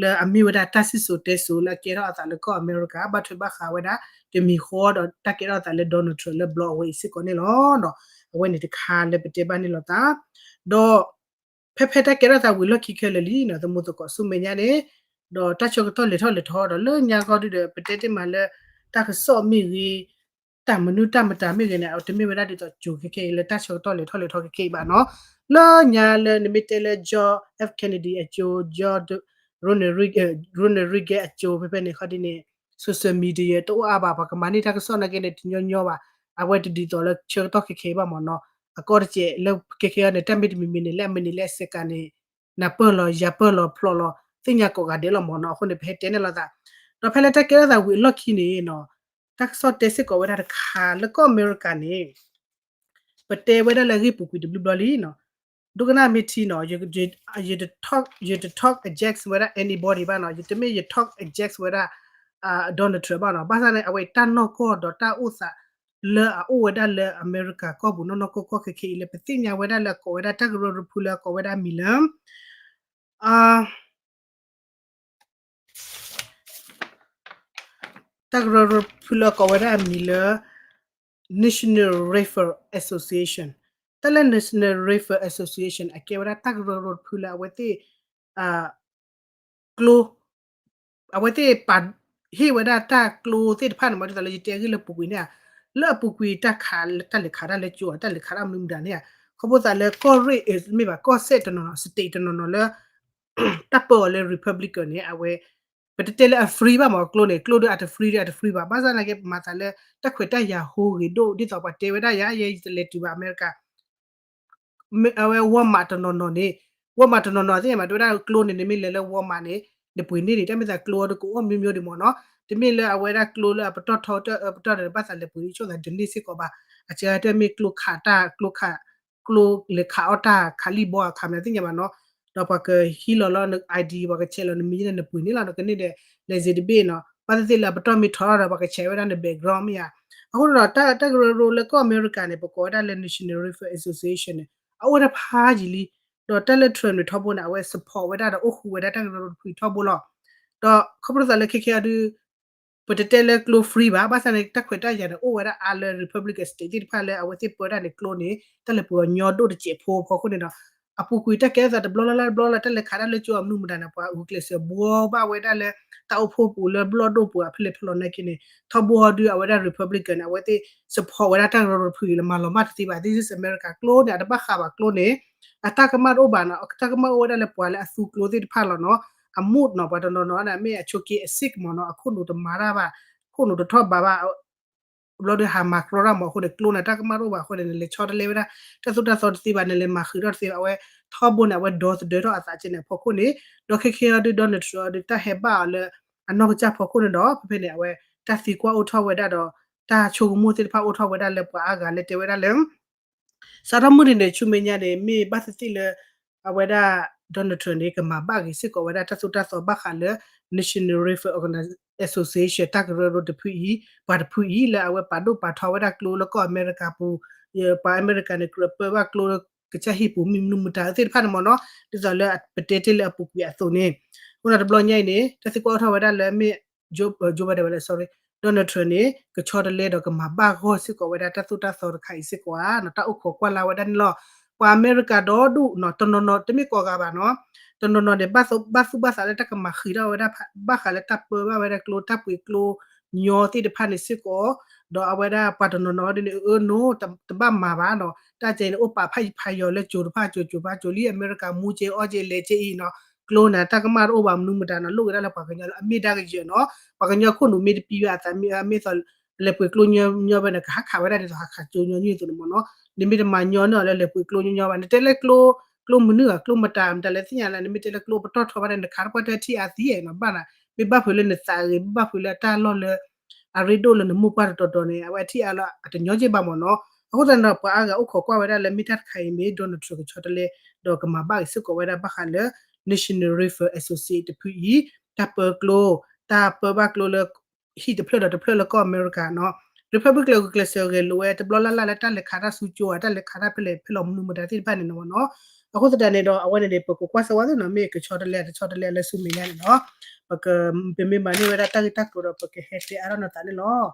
လၢအမ့ၢ်ဝဲဒၣ်တၢ်စံၣ်စိၤတဲစိၤလၢအကဲထီၣ်အသးလၢကီၢ်အမဲရကၤ ဘၣ်ထွဲဘၣ်ဃးဝဲဒၣ် တမံၤဃီဒီးတၢ်ကဲထီၣ်အသးလၢ Donald Trump လၢဘျီအဝဲအံၤစ့ၢ်ကီးန့ၣ်လီၤ. ဒီးအဝဲန့ၣ်တခါလၢပတဲဘၣ်န့ၢ်လိာ်သး, ဒီး ဖဲဖဲတၢ်ကဲထီၣ်သးဝံၤလီၢ်ခံခဲလၢာ်လံနီၤ သမူသကိးဆူမဲာ်ညါန့ၣ်, ဒီးတၢ်ဆၢကတီၢ်လဲၤထီၣ်လဲၤထီဒီး လၢညါခီဒုးဒီး ပတဲတ့ၢ်မးလၢ တၢ်ကစီၣ်မ့ၢ်ဂ့ၤ, တၢ်မနုၤတၢ်မတၤမ့ၢ်ဂ့ၤန့ၣ် အတမ့ၢ်ဝဲဒၣ်ဒ်သိးကၠိၤခဲကဲအံၤလၢတၢ်ဆၢကတီၢ်လဲၤထီၣ်လဲၤထီခဲကဲအံၤဘၣ်နီၤ, လၢညါလၢနမ့ၢ်တဲလၢ John F Kennedy အစိၤ, John Ronald Reagan အစိၤ ဖဲဖဲန့ၣ်ခီဒ်န့ၣ် social media တအိၣ်အါဘၣ် ပှၤကမၤန့ၢ်တၢ်ကစီၣ်နာ်က့န့ၣ် တညီညီဘၣ်, အဝဲတဒ်သိးလၢဆၢကတီၢ်ခဲကဲအံၤဘၣ်မ့ၢ်နီၤ, အကီတစဲးလၢခဲကဲအံၤန့ၣ် တၢ်မ့ၢ်တမံၤမံၤန့ၣ် လၢအမ့ၢ်န့ၣ်လၢအစဲးကးန့ၣ် နၢ်ပၢၢ်လီၤ ယၢ်ပၢၢ်လီၤဖျိးလီၤ သ့ၣ်ညါကိးဂၤဒဲးလီၤမ့ၢ်နီၤ, အဃိန့ၣ် ပဟဲတဲန့ၢ်လိာ်သး, ဒီးဖဲလၢတၢ်ကဲထီၣ်သးဝံၤအလီၢ်ခံန့ၣ်နီၤ, တၢ်ကစီၣ်တဲစ့ၢ်ကီးဝဲဒၣ်တခါလၢကီၢ်အမဲရကၤန့ၣ် ပတဲဝဲဒၣ်လၢအဂ့ၢ်ပူၤကွံာ်တဘျီဘျီလံနီၤ, ဒိကနၣ်မ့ၢ်ထံနီၤ, ယတ talk against ဝဲဒၣ် anybody ဘၣ်နီၤ, ယတမ့ၢ်ယ talk against ဝဲဒၣ် Donald Trump ဘၣ်နီၤ, ဘၣ်ဆၣ်န့ၣ် အဝဲတၢ်နီၢ်ကီၢ်ဒီးတၢ်အိၣ်သးလၢအအိၣ်ဝဲဒၣ်လၢအမဲရကၤကီၢ်ပူၤနီၢ်နီၢ်ကီၢ်ကီၢ်ခဲခဲအံၤလၢ ပသ့ၣ်ညါဝဲဒၣ်လၢအကိးဝဲဒၣ်တၢ်ကရၢကရိဖုလၢအကိးဝဲဒၣ်မံၤလၢ တၢ်ကရၢကရိဖုလၢအကိးဝဲဒၣ်အမံၤလၢ National Rifle Association, တၢ်လၢ National Rifle Association အကဲဝဲဒၣ်တၢ်ကရၢကရိတဖုလၢအဝဲသ့ၣ် ကျိ အဝဲသ့ၣ်ပာ်ဟ့ၣ်ဝဲဒၣ်တၢ်ကျိသ့ၣ်တဖၣ်န့ၣ်မ့ၢ် ဒ်သိးလၢယတဲအဂ့ၢ်လၢပူၤကွံာ်န့ၣ်ဧါ, လၢအပူၤကွံာ်တၢ်ခး တၢ်လဲၤခးတၢ်လၢကၠိ တၢ်လဲၤခးတၢ်မနုၤမတၤန့ၣ်ဧါ, ခီဖျိသးလၢကီၢ်ရ့ၣ် မ့ၢ်ဘၣ် ကီၢ်စဲၣ်တနီၤနီၤ state တနီၤနီၤလၢ တၢ်ပၢအီၤလၢ Republican န့ၣ် အဝဲ ပတတဲလၢအ free ဘၣ်မ့ၢ် ကျိန့ၣ် ကျိဒီးအတ free ဒီးအတ free ဘၣ်, ဘၣ်ဆၣ်သနာ်က့ ပမၤသးလၢတၢ်ခွဲးတၢ်ယာ်ဟိဂ့ၤဒိၣ် ဒ်သိးပှၤတဲဝဲဒၣ်ယၤ ယဲယတလဲၤတုၤဘၣ်အမဲရကၤ အဝဲ Walmart တနီၤနီၤန့ၣ်, Walmart တနီၤနီၤသ့ၣ်ညါမး တဲဝဲဒၣ်ကျိန့ၣ် နမ့ၢ်လဲၤလၢ Walmart န့ၣ် နပှ့ၤန့ၢ်န့ၣ် တၢ်မ့ၢ်သးကျိအီၤတကအိၣ် မျိုးမျိုး ဒံးမ့ၢ်နီၤ, တမ့ၢ်လၢအဝဲဒၣ်ကျိလၢအပတီၢ်ထီတၢ်အၢပတီၢ်ဒီး ဘၣ်သးလဲၤပှ့ၤန့ၢ်ဆိသးဒ်န့ၣ်စ့ၢ်ကီးဘၣ်, အကတၢၢ်မ့ၢ်ကျိခးတၢ် ကျိခး ကျိလဲၤခးအီၣ်တၢ် ခးလံၣ်ဘီအခးမးသ့ၣ်ညါဘၣ်နီၤ, ဒီးပှၤကဟံးလီၤလၢန ID ပှၤကဆဲးလီၤနမံၤန့ၣ် နပှ့ၤန့ၢ်လီၤ နကန့ၢ်ဒီး လဲၤစ့တဘ့ၣ်နီၤ, ဘၣ်သ့ၣ်သ့ၣ်လၢအပတီၢ်မ့ၢ်ထီထီၣ်ဒီး ပှၤကဆဲးဝဲဒၣ်န background မ့ၢ်ဧါ, အဃိန့ၣ်ဒီး တၢ်ကရၢကရိလၢကီၢ်အမဲရကၤန့ၣ် ပကိးဝဲဒၣ်လၢ National Rifle Association န့ၣ် အအိၣ်ဝဲဒၣ်ဖးယံာ်လံ, ဒီးတၢ်လၢ Trump န့ၣ်ထီဘိန့ၣ် အဝဲ support ဝဲဒၣ်ဒီးအိၣ်ဃူဝဲဒၣ်တၢ်ကရၢကရိတဖုထီဘိလီၤ, ဒီးခီဖျိသးလၢခဲခဲအံၤဒုး ပတတဲလၢကျိ free ဘၣ်, ဘၣ်ဆၣ်န့ၣ် တၢ်ခွဲးတၢ်ယာ်န့ၣ်အိၣ်ဝဲဒၣ်အါလၢ Republican state သ့ၣ်တဖၣ်လၢအဝဲသ့ၣ်ပၢတၢ်န့ၣ်ကျိန့ၣ် တၢ်လဲၤပှ့ၤအီၤညီဒိၣ်တစဲးဖိအဖီခိၣ်န့ၣ်ဒီး အပူၤကွံာ်တၢ်ကဲထီၣ်သးတဘျီလၢ်လၢ်တဘျီလၢ် တၢ်လဲၤခးတၢ်လၢကၠိအမနုၤမတၤန့ၣ် ပှၤဂုာ်ကျဲးစၢးဘှီဘၣ်ဝဲဒၣ်လၢ တၢ်အိၣ်ဖှိၣ်ပူၤလၢဘျီၣ်ဒိၣ်ပူၤအဖဲလဲၣ်ဖဲလဲၣ်နာ်က့န့ၣ် ထီဘိအီၤဒုး အဝဲဒၣ် Republican န့ၣ် အဝဲသ့ၣ် support ဝဲဒၣ်တၢ်ကရၢကရိတဖုအံၤလၢမၤလီၤမၢ်တသ့ဘၣ် This is America ကျိန့ၣ် အတဘၣ်ဃးဘၣ်ကျိန့ၣ် အတၢ်ကမၣ်တအိၣ်ဘၣ်နီၤ တၢ်ကမၣ်အိၣ်ဝဲဒၣ်လၢပှၤလၢအသူကျိသ့ၣ်တဖၣ်လီၤနီၤ အမူးနီၤ ပှၤတနီၤနီၤန့ၣ် မ့ၢ်အဆိးက့အ sick မ့ၢ်နီၤ အခိၣ်နူာ်တမၤတၢ်ဘၣ် ခိၣ်နူာ်တထီၣ်ဘးဘၣ် ဘျီဒီးဟးမၤကြီတၢ်မ့ၢ်အဃိန့ၣ် ကျိန့ၣ် တၢ်ကမၣ်တအိၣ်ဘၣ်အဃိန့ၣ် နလဲၤဆီတလဲဝဲဒၣ် တၢ်သိၣ်တၢ်သီတသ့ဘၣ် နလဲၤမၤဃုာ်ထီၣ်တသ့ဘၣ် အဝဲ ထီဘိန့ၣ် အဝဲဒီသဒၢထီၣ်အသးကဲန့ၣ်အဖီခိၣ်န့ၣ် ဒီးခဲခဲအံၤဒုး Donald Trump အီၤဒုး တၢ်ဟဲဘၣ်အီၤလၢ အနီၢ်ကစၢ်ဖီခိၣ်န့ၣ်ဒီး ဖဲဖဲန့ၣ် အဝဲ တၢ်သံကွၢ်အိၣ်ထီၣ်ဝဲဒၣ်ဒီး တၢ်ဆိကမိၣ်သ့ၣ်တဖၣ်အိၣ်ထီၣ်ဝဲဒၣ်လၢပှၤအါဂၤလၢတဲဝဲဒၣ်လၢ စးထီၣ်မုၢ်နံၤန့ၣ် ဆူမဲာ်ညါန့ၣ် မ့ၢ်ဘၣ်သ့ၣ်သ့ၣ်လၢ အဝဲဒၣ် Donald Trump န့ၣ် ကမၤဘၣ်ဂ့ၤစ့ၢ်ကီးဝဲဒၣ်တၢ်သိၣ်တၢ်သီဘၣ်ဃးလၢ National Rifle Organ- Association တၢ်ကရၢကရိတဖုအံၤ ပှၤတဖုအံၤလၢအဝဲပာ်ဒိၣ်ပာ်ထီဝဲဒၣ်ကျိလၢကီၢ်အမဲရကၤပူၤ ပှၤအမဲရကၤန့ၣ် ကြၢးပၢဘၣ်ကျိလၢကစၢ်ဟံၣ်ပူၤ မ့ၢ်မနုၤမတၤသ့ၣ်တဖၣ်န့ၣ်မ့ၢ်နီၤ ဒ်သိးလၢပတဲတ့ၢ်လၢအပူၤကွံာ်အသိးန့ၣ် အဃိန့ၣ်တဘျီညါအံၤန့ၣ် တၢ်သံကွၢ်အိၣ်ထီၣ်ဝဲဒၣ်လၢမ့ၢ် Joe Biden ဝဲလဲၣ် sorry Donald Trump န့ၣ် ကဆီတလဲဒီးကမၤဘၣ်ဂီၢ်စ့ၢ်ကီးဝဲဒၣ်တၢ်သိၣ်တၢ်သီတခါအံၤစ့ၢ်ကီးဧါနီၤ တၢ်အိၣ်ခိးကွၢ်လၢ်ဝဲဒၣ်န့ၣ်လီၤ. ပှၤအမဲရကၤဒီဒူၣ်နီၤ တနီၤနီၤ တမ့ၢ်ကိးဂၤဘၣ်နီၤ တနီၤနီၤန့ၣ် ဘၣ်သူၣ်ဘၣ်သးလၢတၢ်ကမၤဃံးထီၣ်ဝဲဒၣ် ဘၣ်ဃးလၢတၢ်ပၢဘၣ်ဝဲဒၣ်ကျိ တၢ်ပှ့ၤကျိညီသ့ၣ်တဖၣ်န့ၣ်စ့ၢ်ကီး ဒီးအဝဲဒၣ်ပှၤတနီၤနီၤဒ်န့ၣ် အၢ no တဘၣ်မၤဘၣ်နီၤ တၢ်ကဲန့ၣ် အိၣ်ပာ်ဖးယံၤဖးယီၤလၢကၠိတဖၣ်ကၠိကၠိဖးကၠိလံ အမဲရကၤမူကဲအီၣ်ကဲလဲၤကဲအံၤနီၤ ကျိန့ၣ် တၢ်ကမၣ်တအိၣ်ဘၣ်မနုၤမတၤနီၤ လိၣ်က့ၤဒၣ်လၢပှၤကညီလၢအမ့ၢ်ဒၣ်ကယၢၤနီၤ ပှၤကညီခိၣ်နူာ်မ့ၢ်တပံၤဘၣ်အသးမ့ၢ် မ့ၢ်သိး လဲၤပှ့ၤကျိညီညီဘၣ်န့ၣ် ကဟးခးဝဲဒၣ်ဒ်သိးဟးခးကၠိညီညီအသိးန့ၣ်မ့ၢ်နီၤ နမ့ၢ်တမၤညီန့ၢ်အီၤလၢလဲၤပှ့ၤကျိညီညီဘၣ် နတဲလၢကျိ ကျိမနုၤဧါ ကျိမတၤ မတၤလဲၣ်သ့ၣ်ညါလၢ နမ့ၢ်တဲလၢကျိပတီၢ်ထီဘၣ်န့ၣ် နခးတပှၢ်တၢၢ်ထံၣ်အါသံနီၤ ဘၣ်နၤ မ့ၢ်ဘၣ်ဖုးလၢနသးဂ့ၤ မ့ၢ်ဘၣ်ဖုးလၢတၢ်လီၢ်လၢ အရ့ဒိၣ်လၢနမိၢ်ပှၢ်တတီၤတီၤန့ၣ် အဝဲအထံၣ်အါလီၤ အတညီက့ဘၣ်မ့ၢ်နီၤ အဃိသတးန့ၣ်ဒီး ပှၤအါဂၤအိၣ်ခိးကွၢ်ဝဲဒၣ်လၢမ့ၢ်တၢ်တခါအံၤမ့ၢ် Donald Trump ကဆီတလဲ ဒီးကမၤဘၣ်ဂ့ၤစ့ၢ်ကီးဝဲဒၣ်ဘၣ်ဃးလၢ National Rifle Association တဖုအံၤ တၢ်ပၢကျိ တၢ်ပၢဘၣ်ကျိလၢ ဟံၣ်တဖျၢၣ်ဒီးတဖျၢၣ်လၢကီၢ်အမဲရကၤနီၤ Republican ဂုာ်ကျဲးစၢးဂဲၤလိာ်ဝဲတဘျီလၢ်လၢ်လၢတၢ်လဲၤခးတၢ်ဆူကၠိဧါ တၢ်လဲၤခးတၢ်ဖဲလဲၣ်ဖဲလဲၣ်မနုၤမတၤသ့ၣ်တဖၣ်န့ၣ်မ့ၢ်နီၤ အဃိသတးန့ၣ်ဒီး အဝဲန့ၣ်န့ၣ် ပကကွၢ်စၢၤဝဲသ့ၣ်နီၤ မ့ၢ်ကဆီတလဲတဆီတလဲလၢဆူမဲာ်ညါန့ၣ်နီၤ ပက ပမ့ၢ်မၤန့ၢ်ဝဲဒၣ်တၢ်ဂ့ၢ်တၢ်ကျိၤဒီး ပကဟဲတဲအါထီၣ်နသးန့ၣ်လီၤ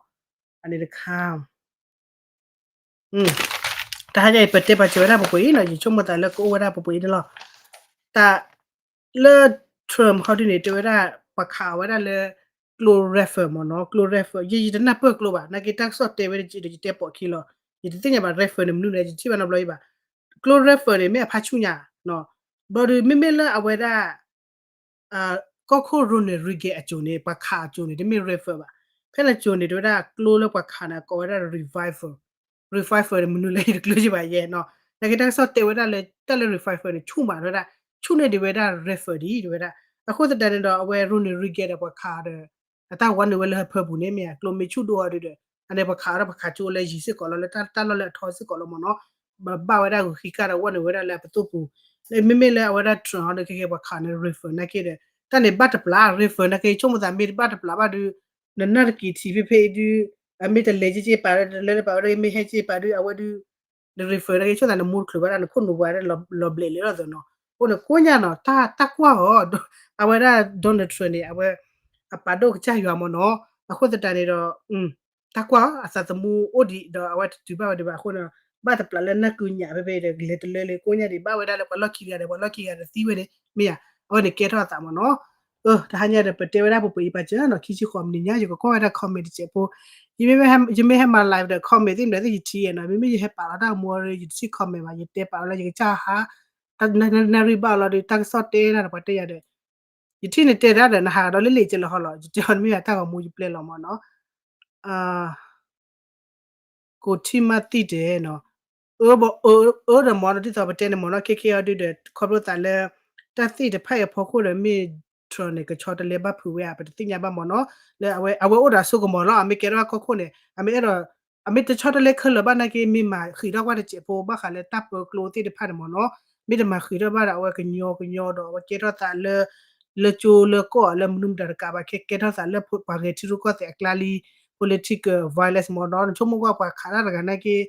အန့ၣ်တခါ တဟါညါအံၤ ပတဲပာ်စၢၤဝဲဒၣ်ပှဲၤပှဲၤအံၤနီၤ ယဆိကမိၣ်သးလၢကအိၣ်ဝဲဒၣ်ပှဲၤပှဲၤအံၤန့ၣ်လီၤ တၢ်လၢ Trump ဟီဒုန့ၣ် တဲဝဲဒၣ် ပှၤခးအီၤဝဲဒၣ်လၢ ကျိ rifle မ့ၢ်နီၤ ကျိ rifle ယဲယတနၢ်ပၢၢ်ကျိဘၣ် နာ်က့တၢ်ကစီၣ်တဲဝဲဒၣ်ဒီး ယတဲပိာ်ခံလီၤ ယတသ့ၣ်ညါဘၣ် rifle န့ၣ်မနုၤလဲၣ် ယထံၣ်ဘၣ်နီတဘျီဘၣ် ကျိ rifle န့ၣ် မ့ၢ်အဖးဆူၣ်ညါ ဘျီဒီး မ့မ့ၢ်လၢအဝဲဒၣ် ကီၢ်ခိၣ် Ronald Reagan အစိၤန့ၣ် ပှၤခးအစိၤန့ၣ် တမ့ၢ် rifle ဘၣ် ဖဲန့ၣ်အစိၤန့ၣ် တဲဝဲဒၣ်ကျိလၢပှၤခးန့ၣ် ကိးဝဲဒၣ် revolver revolver န့ၣ် မနုၤလဲၣ် ယတကျၢၤက့ဘၣ်ယဲနီၤ နာ်က့တၢ်ကစီၣ်တဲဝဲဒၣ်လၢ တၢ်လၢ revolver န့ၣ် ဆူၣ်မးတဲဝဲဒၣ် ဆူၣ်န့ၢ်ဒံးဝဲဒၣ် rifle ဒ်တဲဝဲဒၣ် အဃိသတးန့ၣ်ဒီး အဝဲ Ronald Reagan ဒီးပှၤခးဒီး အတၢ်ဝါနုာ်ဝဲလၢဟၢဖၢပူၤန့ၣ်မ့ၢ်ဧါ ကျိမ့ၢ်ဆူၣ်ဒိၣ်အီၤဒုဒီး အန့ၣ်ပှၤခးဒီးပှၤခးကၠိလၢယံၤစ့ၢ်ကီးလီၤ လၢတၢ်လီၢ်လၢအထီစ့ၢ်ကီးလီၤမ့ၢ်နီၤ ဘၣ်ဝဲဒၣ်ဂုၤခံကါဒီးဝါနုာ်ဝဲဒၣ်လၢအပသိၣ်ပူၤ လၢမ့မ့ၢ်လၢအဝဲဒၣ် Trump ဟီဒီး ခဲကဲပှၤခးန့ၣ် rifle နာ်က့ဒီး တၢ်န့ၣ်ဘၣ်တပျး rifle နာ်က့ ဆိကမိၣ်သးမ့ၢ်တဘၣ်တပျးဘၣ်ဒု နနၢ်တက့ၤထံးဖဲဖဲအံၤဒု အမ့ၢ်တလဲၤက့က့ပာ် တလဲၤလၢပာ်ဝဲဒၣ် မ့ၢ်ဟဲက့ပာ်ဒု အဝဲဒု rifle နာ်က့ ဆိကမိၣ်သးနမိၢ်တချုးဘၣ်ဒၣ် နခိၣ်နူာ်ပှၤဒၣ်လီၤဘျဲးလံလီၤသးနီၤ အဃိန့ၣ် ကိးညါနီၤ တၢ်ကွၢ်အီၤ အဝဲဒၣ် Donald Trump န့ၣ် အဝဲ အပာ်ဒိၣ်ကစၢ်ယွၤမ့ၢ်နီၤ အဃိသတးန့ၣ်ဒီး တၢ်ကွၢ်အီၤ အသးသမူအိၣ်ဒံးဒီး အဝဲတတုၤဘၣ်ဝဲဒံးဘၣ်အဃိန့ၣ် ဘၣ်တပျးလၢနၢ်ကုညးဖဲဖဲအံၤဒီး လဲၤတလၢလံ ကိးညါဒံး ဘၣ်ဝဲဒၣ်လၢပှၤလီၢ်ခံဂၤဒီး ပှၤလီၢ်ခံဂၤဒီးသံဝဲန့ၣ် မ့ၢ်ဧါ အဝဲန့ၣ်ကဲထီၣ်အသးမ့ၢ်နီၤ တဟါညါဒီး ပတဲဝဲဒၣ်ပှဲၤပှဲၤအံၤပာ်စၢၤနီၤ ခံဆံဃိးမံးနံးညါ ယကကွၢ်ဝဲဒၣ် comment တစဲးဖိ ယမ့ၢ်ဟဲမၤ live ဒီး comment သ့ၣ်မနုၤသ့ၣ်ယထံၣ်နီၤ မ့မ့ၢ်ယဟဲပာ်လီၤတၢ်မူရ ယတထံၣ် comment ဘၣ် ယတဲပာ်လီၤလၢယကစၢ်ဟါ နၣ်ရံၣ်ဘၣ်လီၤဒီး တၢ်ကစီၣ်တဲတၢ်ဒီးပှၤတဲယၤဒီး ယထံၣ်န့ၣ်တဲတၢ်ဒီး နဟးဒီးလၢလံာ်ကဲလၢဟီလီၤ ယတဲအီၤမ့ၢ်ယတၢ်ဂီၤမူယပျဲလီၤမ့ၢ်နီၤ ကိးထံၣ်မးသံၣ်တဲနီၤ အၢ ဒီးမ့ၢ်နီၤ ဒ်သိးပတဲန့ၣ်မ့ၢ်နီၤ ခဲခဲအံၤဒုဒီး ခီဖျိသးလၢ တၢ်သ့ၣ်တဖၣ်အံၤအဖီခိၣ်ဒီး မ့ၢ် Trump န့ၣ် ကဆီတလဲဘၣ်ဖုးဝဲဧါ ပတသ့ၣ်ညါဘၣ်မ့ၢ်နီၤ လၢအဝဲ အဝဲအိၣ်ဒီးအစိကမီၤလီၤ အမ့ၢ်ကဲထီၣ်ကီၢ်ခိၣ်န့ၣ် အမ့ၢ်အဲၣ်ဒိး အမ့ၢ်တဆီတလဲခဲလၢာ်ဘၣ်နာ်က့ မ့ၢ်မၤဃံးထီၣ်ကွၢ်တစဲးဖိ ဘၣ်ဃးလၢတၢ်ပၢကျိသ့ၣ်တဖၣ်န့ၣ်မ့ၢ်နီၤ မ့ၢ်တမၤဃံးထီၣ်ဘၣ်ဒီး အဝဲကညီကညီဒီး အဝဲကဲထီၣ်သးလၢ လၢကၠိလၢကီၢ်လၢမနုၤမတၤတကးဘၣ် ကဲကဲထီၣ်သးလၢပှၤဂဲၤထံရူၢ်ကီၢ်သဲးအကျါလံ political violence မ့ၢ်နီၤ နဆိကမိၣ်ကွၢ်ပှၤခးတၢ်တဂၤနာ်က့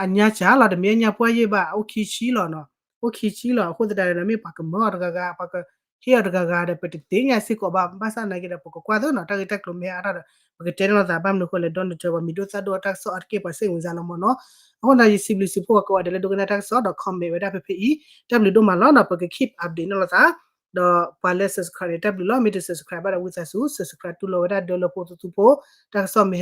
အညါစၢ်လီၤ တမ့ၢ်အညါပှၢ်ယဲၢ်ဘၣ် အိၣ်ခံဆံလီၤနီၤ အိၣ်ခံဆံလီၤ အဃိသတးဒီး မ့ၢ်ပှၤကမၢအီၤတဂၤဂၤ ပှၤက ဟ့ၣ်အီၤတဂၤဂၤဒီး ပတသ့ၣ်ညါစ့ၢ်ကီးဘၣ်, ဘၣ်ဆၣ်သနာ်က့ဒီး ပကကွၢ်သိးနီၤ တၢ်ဂ့ၢ်တၢ်ကျိၤမ့ၢ်ဟဲအါထီၣ်ဒီး ပကတဲန့ၢ်လိာ်သး ဘၣ်မနုၤအဃိလဲၣ် Donald Trump ပှၤမံၤဒိၣ်သၣ်ဒိၣ်အတၢ်ကစီၣ်အါတက့ၢ် ပှၤစ့ၣ်ဝံၤစါလီၤမ့ၢ်နီၤ. အဃိန့ၣ် ယစံးဘျုးစံးဖှိၣ်ပှၤကိးဂၤဒဲးလၢဒိကနၣ်တၢ်ကစီၣ်ဒီး comment ဝဲဒၣ်ဖဲဖဲအံၤ တၢ်ဘျုးဒိၣ်မးလီၤနီၤ. ပက keep update န့ၢ်လိာ်သး ဒီးပှၤလၢ subscribe န့ၣ် တၢ်ဘျုးလီၤ, မ့ၢ်တ subscribe ဘၣ်ဒီး ဝံသးစူၤ subscribe တူၢ်လိာ်ဝဲဒၣ် ဒၢလၢဖိသသူဖိ တၢ်ကစီၣ်မ့ၢ်